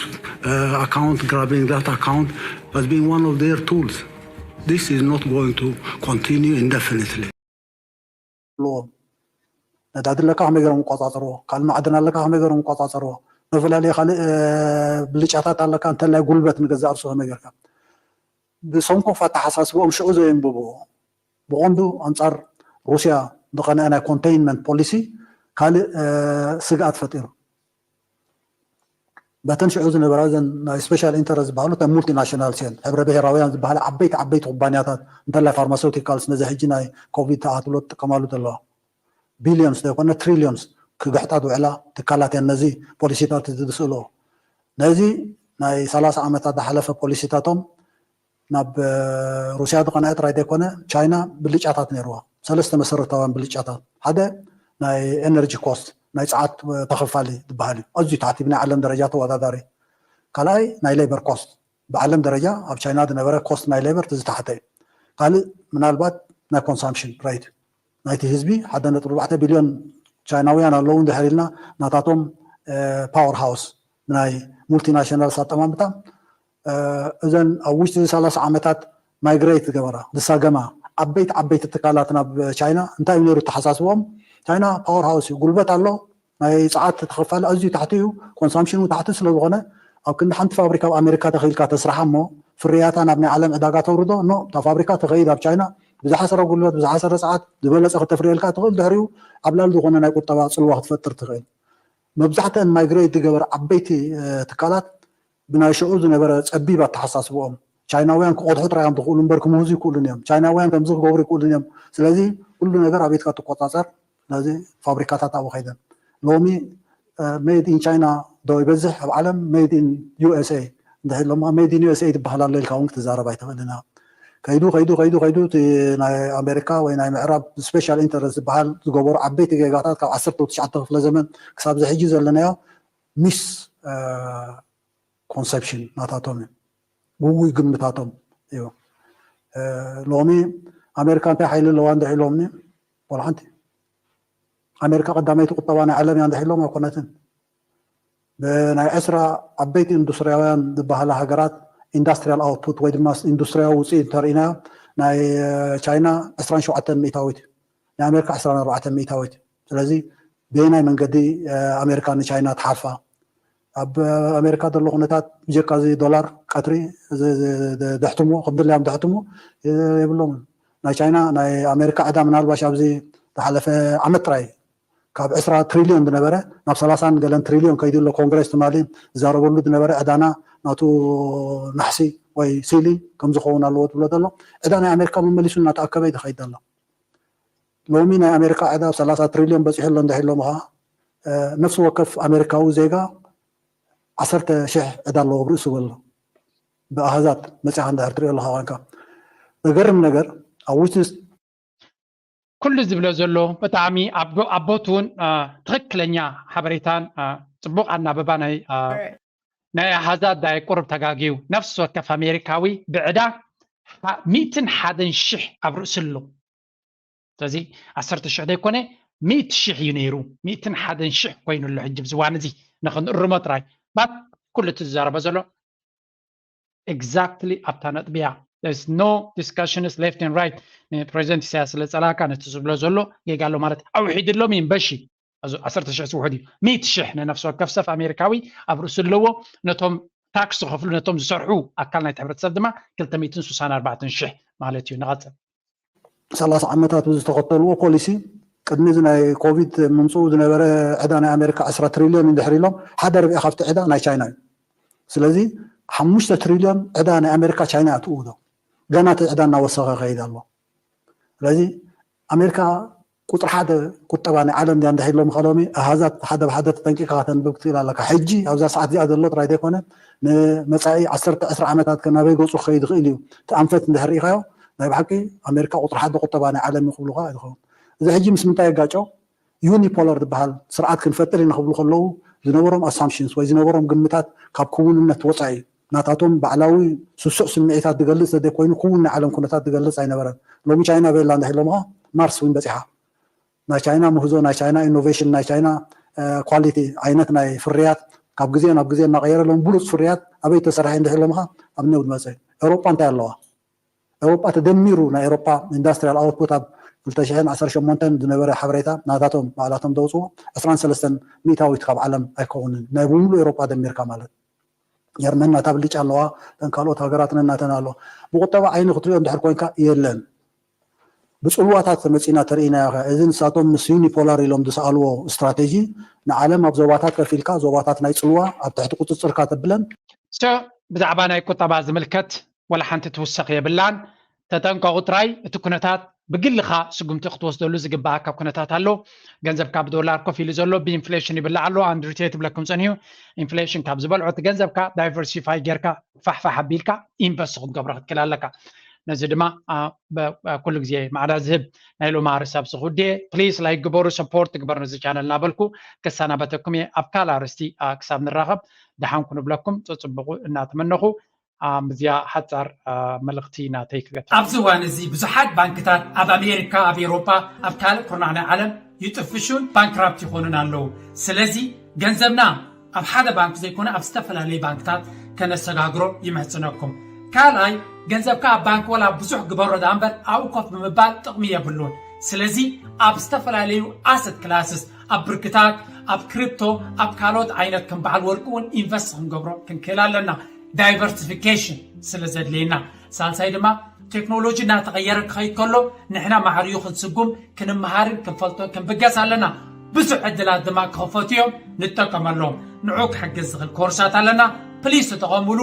uh, account, grabbing that account, has been one of their tools. This is not going to continue indefinitely. ኣለዎም ነዳዲ ኣለካ ከመይ ገሮም ይቆፃፀርዎ ካልእ ማዕድን ኣለካ ከመይ ገሮም ይቆፃፀርዎ መፈላለየ ካልእ ብልጫታት ኣለካ እንተላይ ጉልበት ንገዛእ ርሱ ከመይ ገርካ ብሰንኮፍ ኣተሓሳስብኦም ሽዑ ዘየንብብዎ ብቐንዱ ኣንፃር ሩስያ ዝቐንዐ ናይ ኮንቴይንመንት ፖሊሲ ካልእ ስግኣት ፈጢሩ በተን ሽዑ ዝነበራ እዘን ናይ ስፔሻል ኢንተረስት ዝበሃሉ እተን ሙልቲናሽናልስ እየን ሕብረ ብሄራውያን ዝበሃላ ዓበይቲ ዓበይቲ ኩባንያታት እንተላይ ፋርማሴውቲካልስ ነዚ ሕጂ ናይ ኮቪድ ተኣትሎ ትጥቀማሉ ዘለዋ ቢልዮንስ ዘይኮነ ትሪልዮንስ ክግሕጣ ዝውዕላ ትካላት እየን ነዚ ፖሊሲታት እዚ ዝስእልኦ ነዚ ናይ ሰላሳ ዓመታት ዝሓለፈ ፖሊሲታቶም ናብ ሩስያ ዝቐንዐ ጥራይ ዘይኮነ ቻይና ብልጫታት ነይርዋ ሰለስተ መሰረታውያን ብልጫታት ሓደ ናይ ኤነርጂ ኮስት ናይ ፀዓት ተኸፋሊ ዝበሃል እዩ ኣዝዩ ታሕቲ ብናይ ዓለም ደረጃ ተወዳዳሪ ካልኣይ ናይ ሌበር ኮስት ብዓለም ደረጃ ኣብ ቻይና ዝነበረ ኮስት ናይ ሌበር ዝታሕተ እዩ ካልእ ምናልባት ናይ ኮንሳምፕሽን ሬት ናይቲ ህዝቢ ሓደ ነጥቢ ኣርባዕተ ቢልዮን ቻይናውያን ኣለዉ እንድሕር ኢልና ናታቶም ፓወር ሃውስ ናይ ሙልቲናሽናልስ ኣጠማምታ እዘን ኣብ ውሽጢ ሰላሳ ዓመታት ማይግሬት ዝገበራ ዝሳገማ ዓበይቲ ዓበይቲ ትካላት ናብ ቻይና እንታይ እዩ ነይሩ ተሓሳስቦም ቻይና ፓወር ሃውስ እዩ ጉልበት ኣሎ ናይ ፀዓት ተኸፋሊ ኣዝዩ ታሕቲ እዩ ኮንሳምሽኑ ታሕቲ ስለዝኾነ ኣብ ክንዲ ሓንቲ ፋብሪካ ኣብ ኣሜሪካ ተኺልካ ተስርሓ እሞ ፍርያታ ናብ ናይ ዓለም ዕዳጋ ተውርዶ ኖ እታ ፋብሪካ ተኸይድ ኣብ ቻይና ብዝሓሰረ ጉልበት ብዝሓሰረ ፀዓት ዝበለፀ ከተፍርየልካ ትኽእል ድሕሪኡ ዓብላል ዝኾነ ናይ ቁጠባ ፅልዋ ክትፈጥር ትኽእል መብዛሕተን ማይግሬት ዝገበረ ዓበይቲ ትካላት ብናይ ሽዑ ዝነበረ ፀቢብ ኣተሓሳስብኦም ቻይናውያን ክቐድሑ ጥራይ እዮም ዝኽእሉ እምበር ክምህዙ ይክእሉን እዮም ቻይናውያን ከምዚ ክገብሩ ይክእሉን እዮም ስለዚ ኩሉ ነገር ኣቤትካ ትቆፃፀር ስለዚ ፋብሪካታት ኣብኡ ከይደን ሎሚ ሜድ ኢን ቻይና ዶ ይበዝሕ ኣብ ዓለም ሜድ ኢን ዩኤስኤ እንድሕር ኢሎማ ሜድ ኢን ዩኤስኤ ትበሃል ኣሎ ኢልካ እውን ክትዛረብ ኣይትኽእልን ኢኻ ከይዱ ከይዱ ከይዱ ከይዱ እቲ ናይ ኣሜሪካ ወይ ናይ ምዕራብ ስፔሻል ኢንተረስት ዝበሃል ዝገበሩ ዓበይቲ ጌጋታት ካብ ዓሰርተ ትሽዓተ ክፍለ ዘመን ክሳብ እዚ ሕጂ ዘለናዮ ሚስ ኮንሰፕሽን ናታቶም እዩ ግጉይ ግምታቶም እዩ ሎሚ ኣሜሪካ እንታይ ሓይሊ ኣለዋ እንድሕ ኢሎምኒ? ዋላ ሓንቲ። ኣሜሪካ ቀዳመይቲ ቁጠባ ናይ ዓለም እያ እንድሕ ኢሎም ኣይኮነትን። ብናይ ዕስራ ዓበይቲ ኢንዱስትሪያውያን ዝበሃላ ሃገራት ኢንዳስትሪያል ኣውትፑት ወይ ድማ ኢንዱስትሪያዊ ውፅኢት እንተርኢናዮ ናይ ቻይና ዕስራን ሸውዓተን ሚእታዊት፣ ናይ ኣሜሪካ ዕስራን ኣርባዕተን ሚእታዊት። ስለዚ በየናይ መንገዲ ኣሜሪካ ንቻይና ትሓልፋ? ኣብ ኣሜሪካ ዘሎ ኩነታት ብጀካ እዚ ዶላር ቀትሪ ዘሕትሞ ከም ድላዮም ዘሕትሞ የብሎም። ናይ ቻይና ናይ ኣሜሪካ ዕዳ ምናልባሽ ኣብዚ ዝሓለፈ ዓመት ጥራይ ካብ ዕስራ ትሪልዮን ዝነበረ ናብ ሰላሳን ገለን ትሪልዮን ከይዱ ኣሎ። ኮንግረስ ትማሊ ዝዛረበሉ ዝነበረ ዕዳና ናቱ ናሕሲ ወይ ሲሊ ከም ዝኸውን ኣለዎ ትብሎ ዘሎ። ዕዳ ናይ ኣሜሪካ መመሊሱ እናተኣከበ እዩ ዝኸይድ ዘሎ። ሎሚ ናይ ኣሜሪካ ዕዳ ኣብ ሰላሳ ትሪልዮን በፂሑ ኣሎ እንድሕ ኢሎምኻ፣ ነፍሲ ወከፍ ኣሜሪካዊ ዜጋ ዓሰርተ ሽሕ ዕዳ ኣለዎ ኣብ ርእሱ በሎ። ብኣሃዛት መፂኻ እንድሕር ትሪኦ ኣለኻ ኮንካ፣ ዘገርም ነገር ኣብ ውሽጢ ኩሉ ዝብሎ ዘሎ ብጣዕሚ ኣብ ቦቱ እውን ትኽክለኛ ሓበሬታን ፅቡቕ ኣናበባ ናይ ኣሃዛት ዳይ ቁሩብ ተጋግዩ። ነፍሲ ወከፍ ኣሜሪካዊ ብዕዳ ሚእትን ሓደን ሽሕ ኣብ ርእሱ ኣሎ። ስለዚ ዓሰርተ ሽሕ ዘይኮነ ሚእቲ ሽሕ እዩ ነይሩ። ሚእትን ሓደን ሽሕ ኮይኑ ኣሎ ሕጂ ብዝዋን እዚ ንክንእርሞ ጥራይ። ባት ኩሉ እቲ ዝዛረቦ ዘሎ exactly ኣብታ ነጥቢ እያ። There's no discussions left and right። ንፕሬዚደንት ኢሳያስ ስለ ጸላእካ ነቲ ዝብሎ ዘሎ ጌጋ ኣሎ ማለት ኣውሒድሎም እምበሺ። ዓሰርተ ሽሕ ዝውሕድ እዩ። ሚእቲ ሽሕ ንነፍሲ ወከፍ ሰብ ኣሜሪካዊ ኣብ ርእሱ ኣለዎ። ነቶም ታክስ ዝኸፍሉ ነቶም ዝሰርሑ ኣካል ናይቲ ሕብረተሰብ ድማ ክልተ ሚእትን ስሳን ኣርባዕተን ሽሕ ማለት እዩ። ንቐጽል። ሰላሳ ዓመታት ብዝተኸተልዎ ፖሊሲ ቅድሚ እዚ ናይ ኮቪድ ምምፅኡ ዝነበረ ዕዳ ናይ ኣሜሪካ ዕስራ ትሪልዮን እንድሕር ኢሎም ሓደ ርብዒ ካብቲ ዕዳ ናይ ቻይና እዩ። ስለዚ ሓሙሽተ ትሪልዮን ዕዳ ናይ ኣሜሪካ ቻይና እያ ትእውዶ። ገና እቲ ዕዳ እናወሰኸ ይኸይድ ኣሎ። ስለዚ ኣሜሪካ ቁፅሪ ሓደ ቁጠባ ናይ ዓለም ድያ እንድሕር ኢሎም ከሎሚ ኣሃዛት ሓደ ብሓደ ተጠንቂቕካ ከተንብብ ክትኽእል ኣለካ። ሕጂ ኣብዛ ሰዓት እዚኣ ዘሎ ጥራይ ዘይኮነ ንመፃኢ ዓሰርተ ዕስራ ዓመታት ከ ናበይ ገፁ ክኸይድ ይኽእል እዩ እቲ ኣንፈት እንድሕር ርኢኻዮ ናይ ብሓቂ ኣሜሪካ ቁፅሪ ሓደ ቁጠባ ናይ ዓለም እዩ ክብሉኻ ይኸውን። እዚ ሕጂ ምስ ምንታይ የጋጮ? ዩኒፖላር ዝበሃል ስርዓት ክንፈጥር ኢና ክብሉ ከለዉ ዝነበሮም ኣሳምፕሽንስ ወይ ዝነበሮም ግምታት ካብ ክውንነት ወፃኢ ናታቶም ባዕላዊ ስሱዕ ስምዒታት ዝገልፅ ዘይኮይኑ ክውን ናይ ዓለም ኩነታት ዝገልፅ ኣይነበረን። ሎሚ ቻይና በላ እንድሕር ኢሎምኻ ማርስ እውን በፂሓ። ናይ ቻይና ምህዞ፣ ናይ ቻይና ኢኖቬሽን፣ ናይ ቻይና ኳሊቲ ዓይነት ናይ ፍርያት ካብ ግዜ ናብ ግዜ እናቐየረ ሎም ብሉፅ ፍርያት ኣበይ ተሰርሐ እንድሕር ኢሎምኻ ኣብ ኒው ዝመፀ። ኤውሮጳ እንታይ ኣለዋ? ኤውሮጳ ተደሚሩ ናይ ኤውሮጳ ኢንዳስትሪያል ኣውትፑት ኣብ ክልተ ሽሕን ዓሰርተ ሸሞንተን ዝነበረ ሓበሬታ ናታቶም ባዕላቶም ዘውፅዎ ዕስራን ሰለስተን ሚእታዊት ካብ ዓለም ኣይከውንን ናይ ብምሉእ ኤውሮጳ ደሚርካ ማለት። ጀርመን ናታ ብልጫ ኣለዋ፣ እተን ካልኦት ሃገራት ነናተን ኣለዋ። ብቁጠባ ዓይኒ ክትሪኦ እንድሕር ኮንካ የለን። ብፅልዋታት ተመፂና ተርኢናዮ ከ እዚ ንሳቶም ምስ ዩኒፖላር ኢሎም ዝሰኣልዎ ስትራቴጂ ንዓለም ኣብ ዞባታት ከፊልካ ዞባታት ናይ ፅልዋ ኣብ ትሕቲ ቁፅፅርካ ተብለን ብዛዕባ ናይ ቁጠባ ዝምልከት ወላ ሓንቲ ትውሰኽ የብላን። ተጠንቀቑ ጥራይ። እቲ ኩነታት ብግልኻ ስጉምቲ ክትወስደሉ ዝግባኣካ ኩነታት ኣሎ። ገንዘብካ ብዶላር ኮፍ ኢሉ ዘሎ ብኢንፍሌሽን ይብላዕ ኣሎ። ኣንድሩ ቴ ትብለኩም ፀኒሁ ኢንፍሌሽን ካብ ዝበልዖ እቲ ገንዘብካ ዳይቨርሲፋይ ጌርካ ፋሕፋሕ ኣቢልካ ኢንቨስት ክትገብሮ ክትክእል ኣለካ። ነዚ ድማ ኩሉ ግዜ ማዕዳ ዝህብ ናይ ሎማ ርእሲ ኣብዚ ክውድየ። ፕሊስ ላይክ ግበሩ፣ ሰፖርት ግበር ነዚ ቻነል እናበልኩ ክሰናበተኩም እየ። ኣብ ካልእ ኣርእስቲ ክሳብ ንራኸብ ደሓን ኩኑ ብለኩም ፅፅብቑ እናተመነኹ ምስዚኣ ሓፃር መልእኽቲ ናተይ ክገታ። ኣብዚ እዋን እዚ ብዙሓት ባንክታት ኣብ ኣሜሪካ፣ ኣብ ኤውሮጳ፣ ኣብ ካልእ ኩርናዕ ናይ ዓለም ይጥፍሹን ባንክራፕት ይኾኑን ኣለዉ። ስለዚ ገንዘብና ኣብ ሓደ ባንክ ዘይኮነ ኣብ ዝተፈላለዩ ባንክታት ከነሰጋግሮ ይምሕፅነኩም። ካልኣይ ገንዘብካ ኣብ ባንክ ወላ ብዙሕ ግበሮ ደኣ እምበር ኣብኡ ኮፍ ብምባል ጥቕሚ የብሉን። ስለዚ ኣብ ዝተፈላለዩ ኣሰት ክላስስ ኣብ ብርክታት፣ ኣብ ክሪፕቶ፣ ኣብ ካልኦት ዓይነት ከም በዓል ወርቂ እውን ኢንቨስት ክንገብሮ ክንክእል ኣለና። ዳይቨርሲፊኬሽን ስለ ዘድልየና። ሳልሳይ ድማ ቴክኖሎጂ እናተቐየረ ክኸይድ ከሎ ንሕና ማዕሪኡ ክንስጉም ክንመሃርን ክንፈልጦ ክንብገስ ኣለና። ብዙሕ ዕድላት ድማ ክኸፈቱ እዮም፣ ንጠቀመሎም። ንዑ ክሕግዝ ዝኽእል ኮርሳት ኣለና። ፕሊስ ተጠቐሙሉ።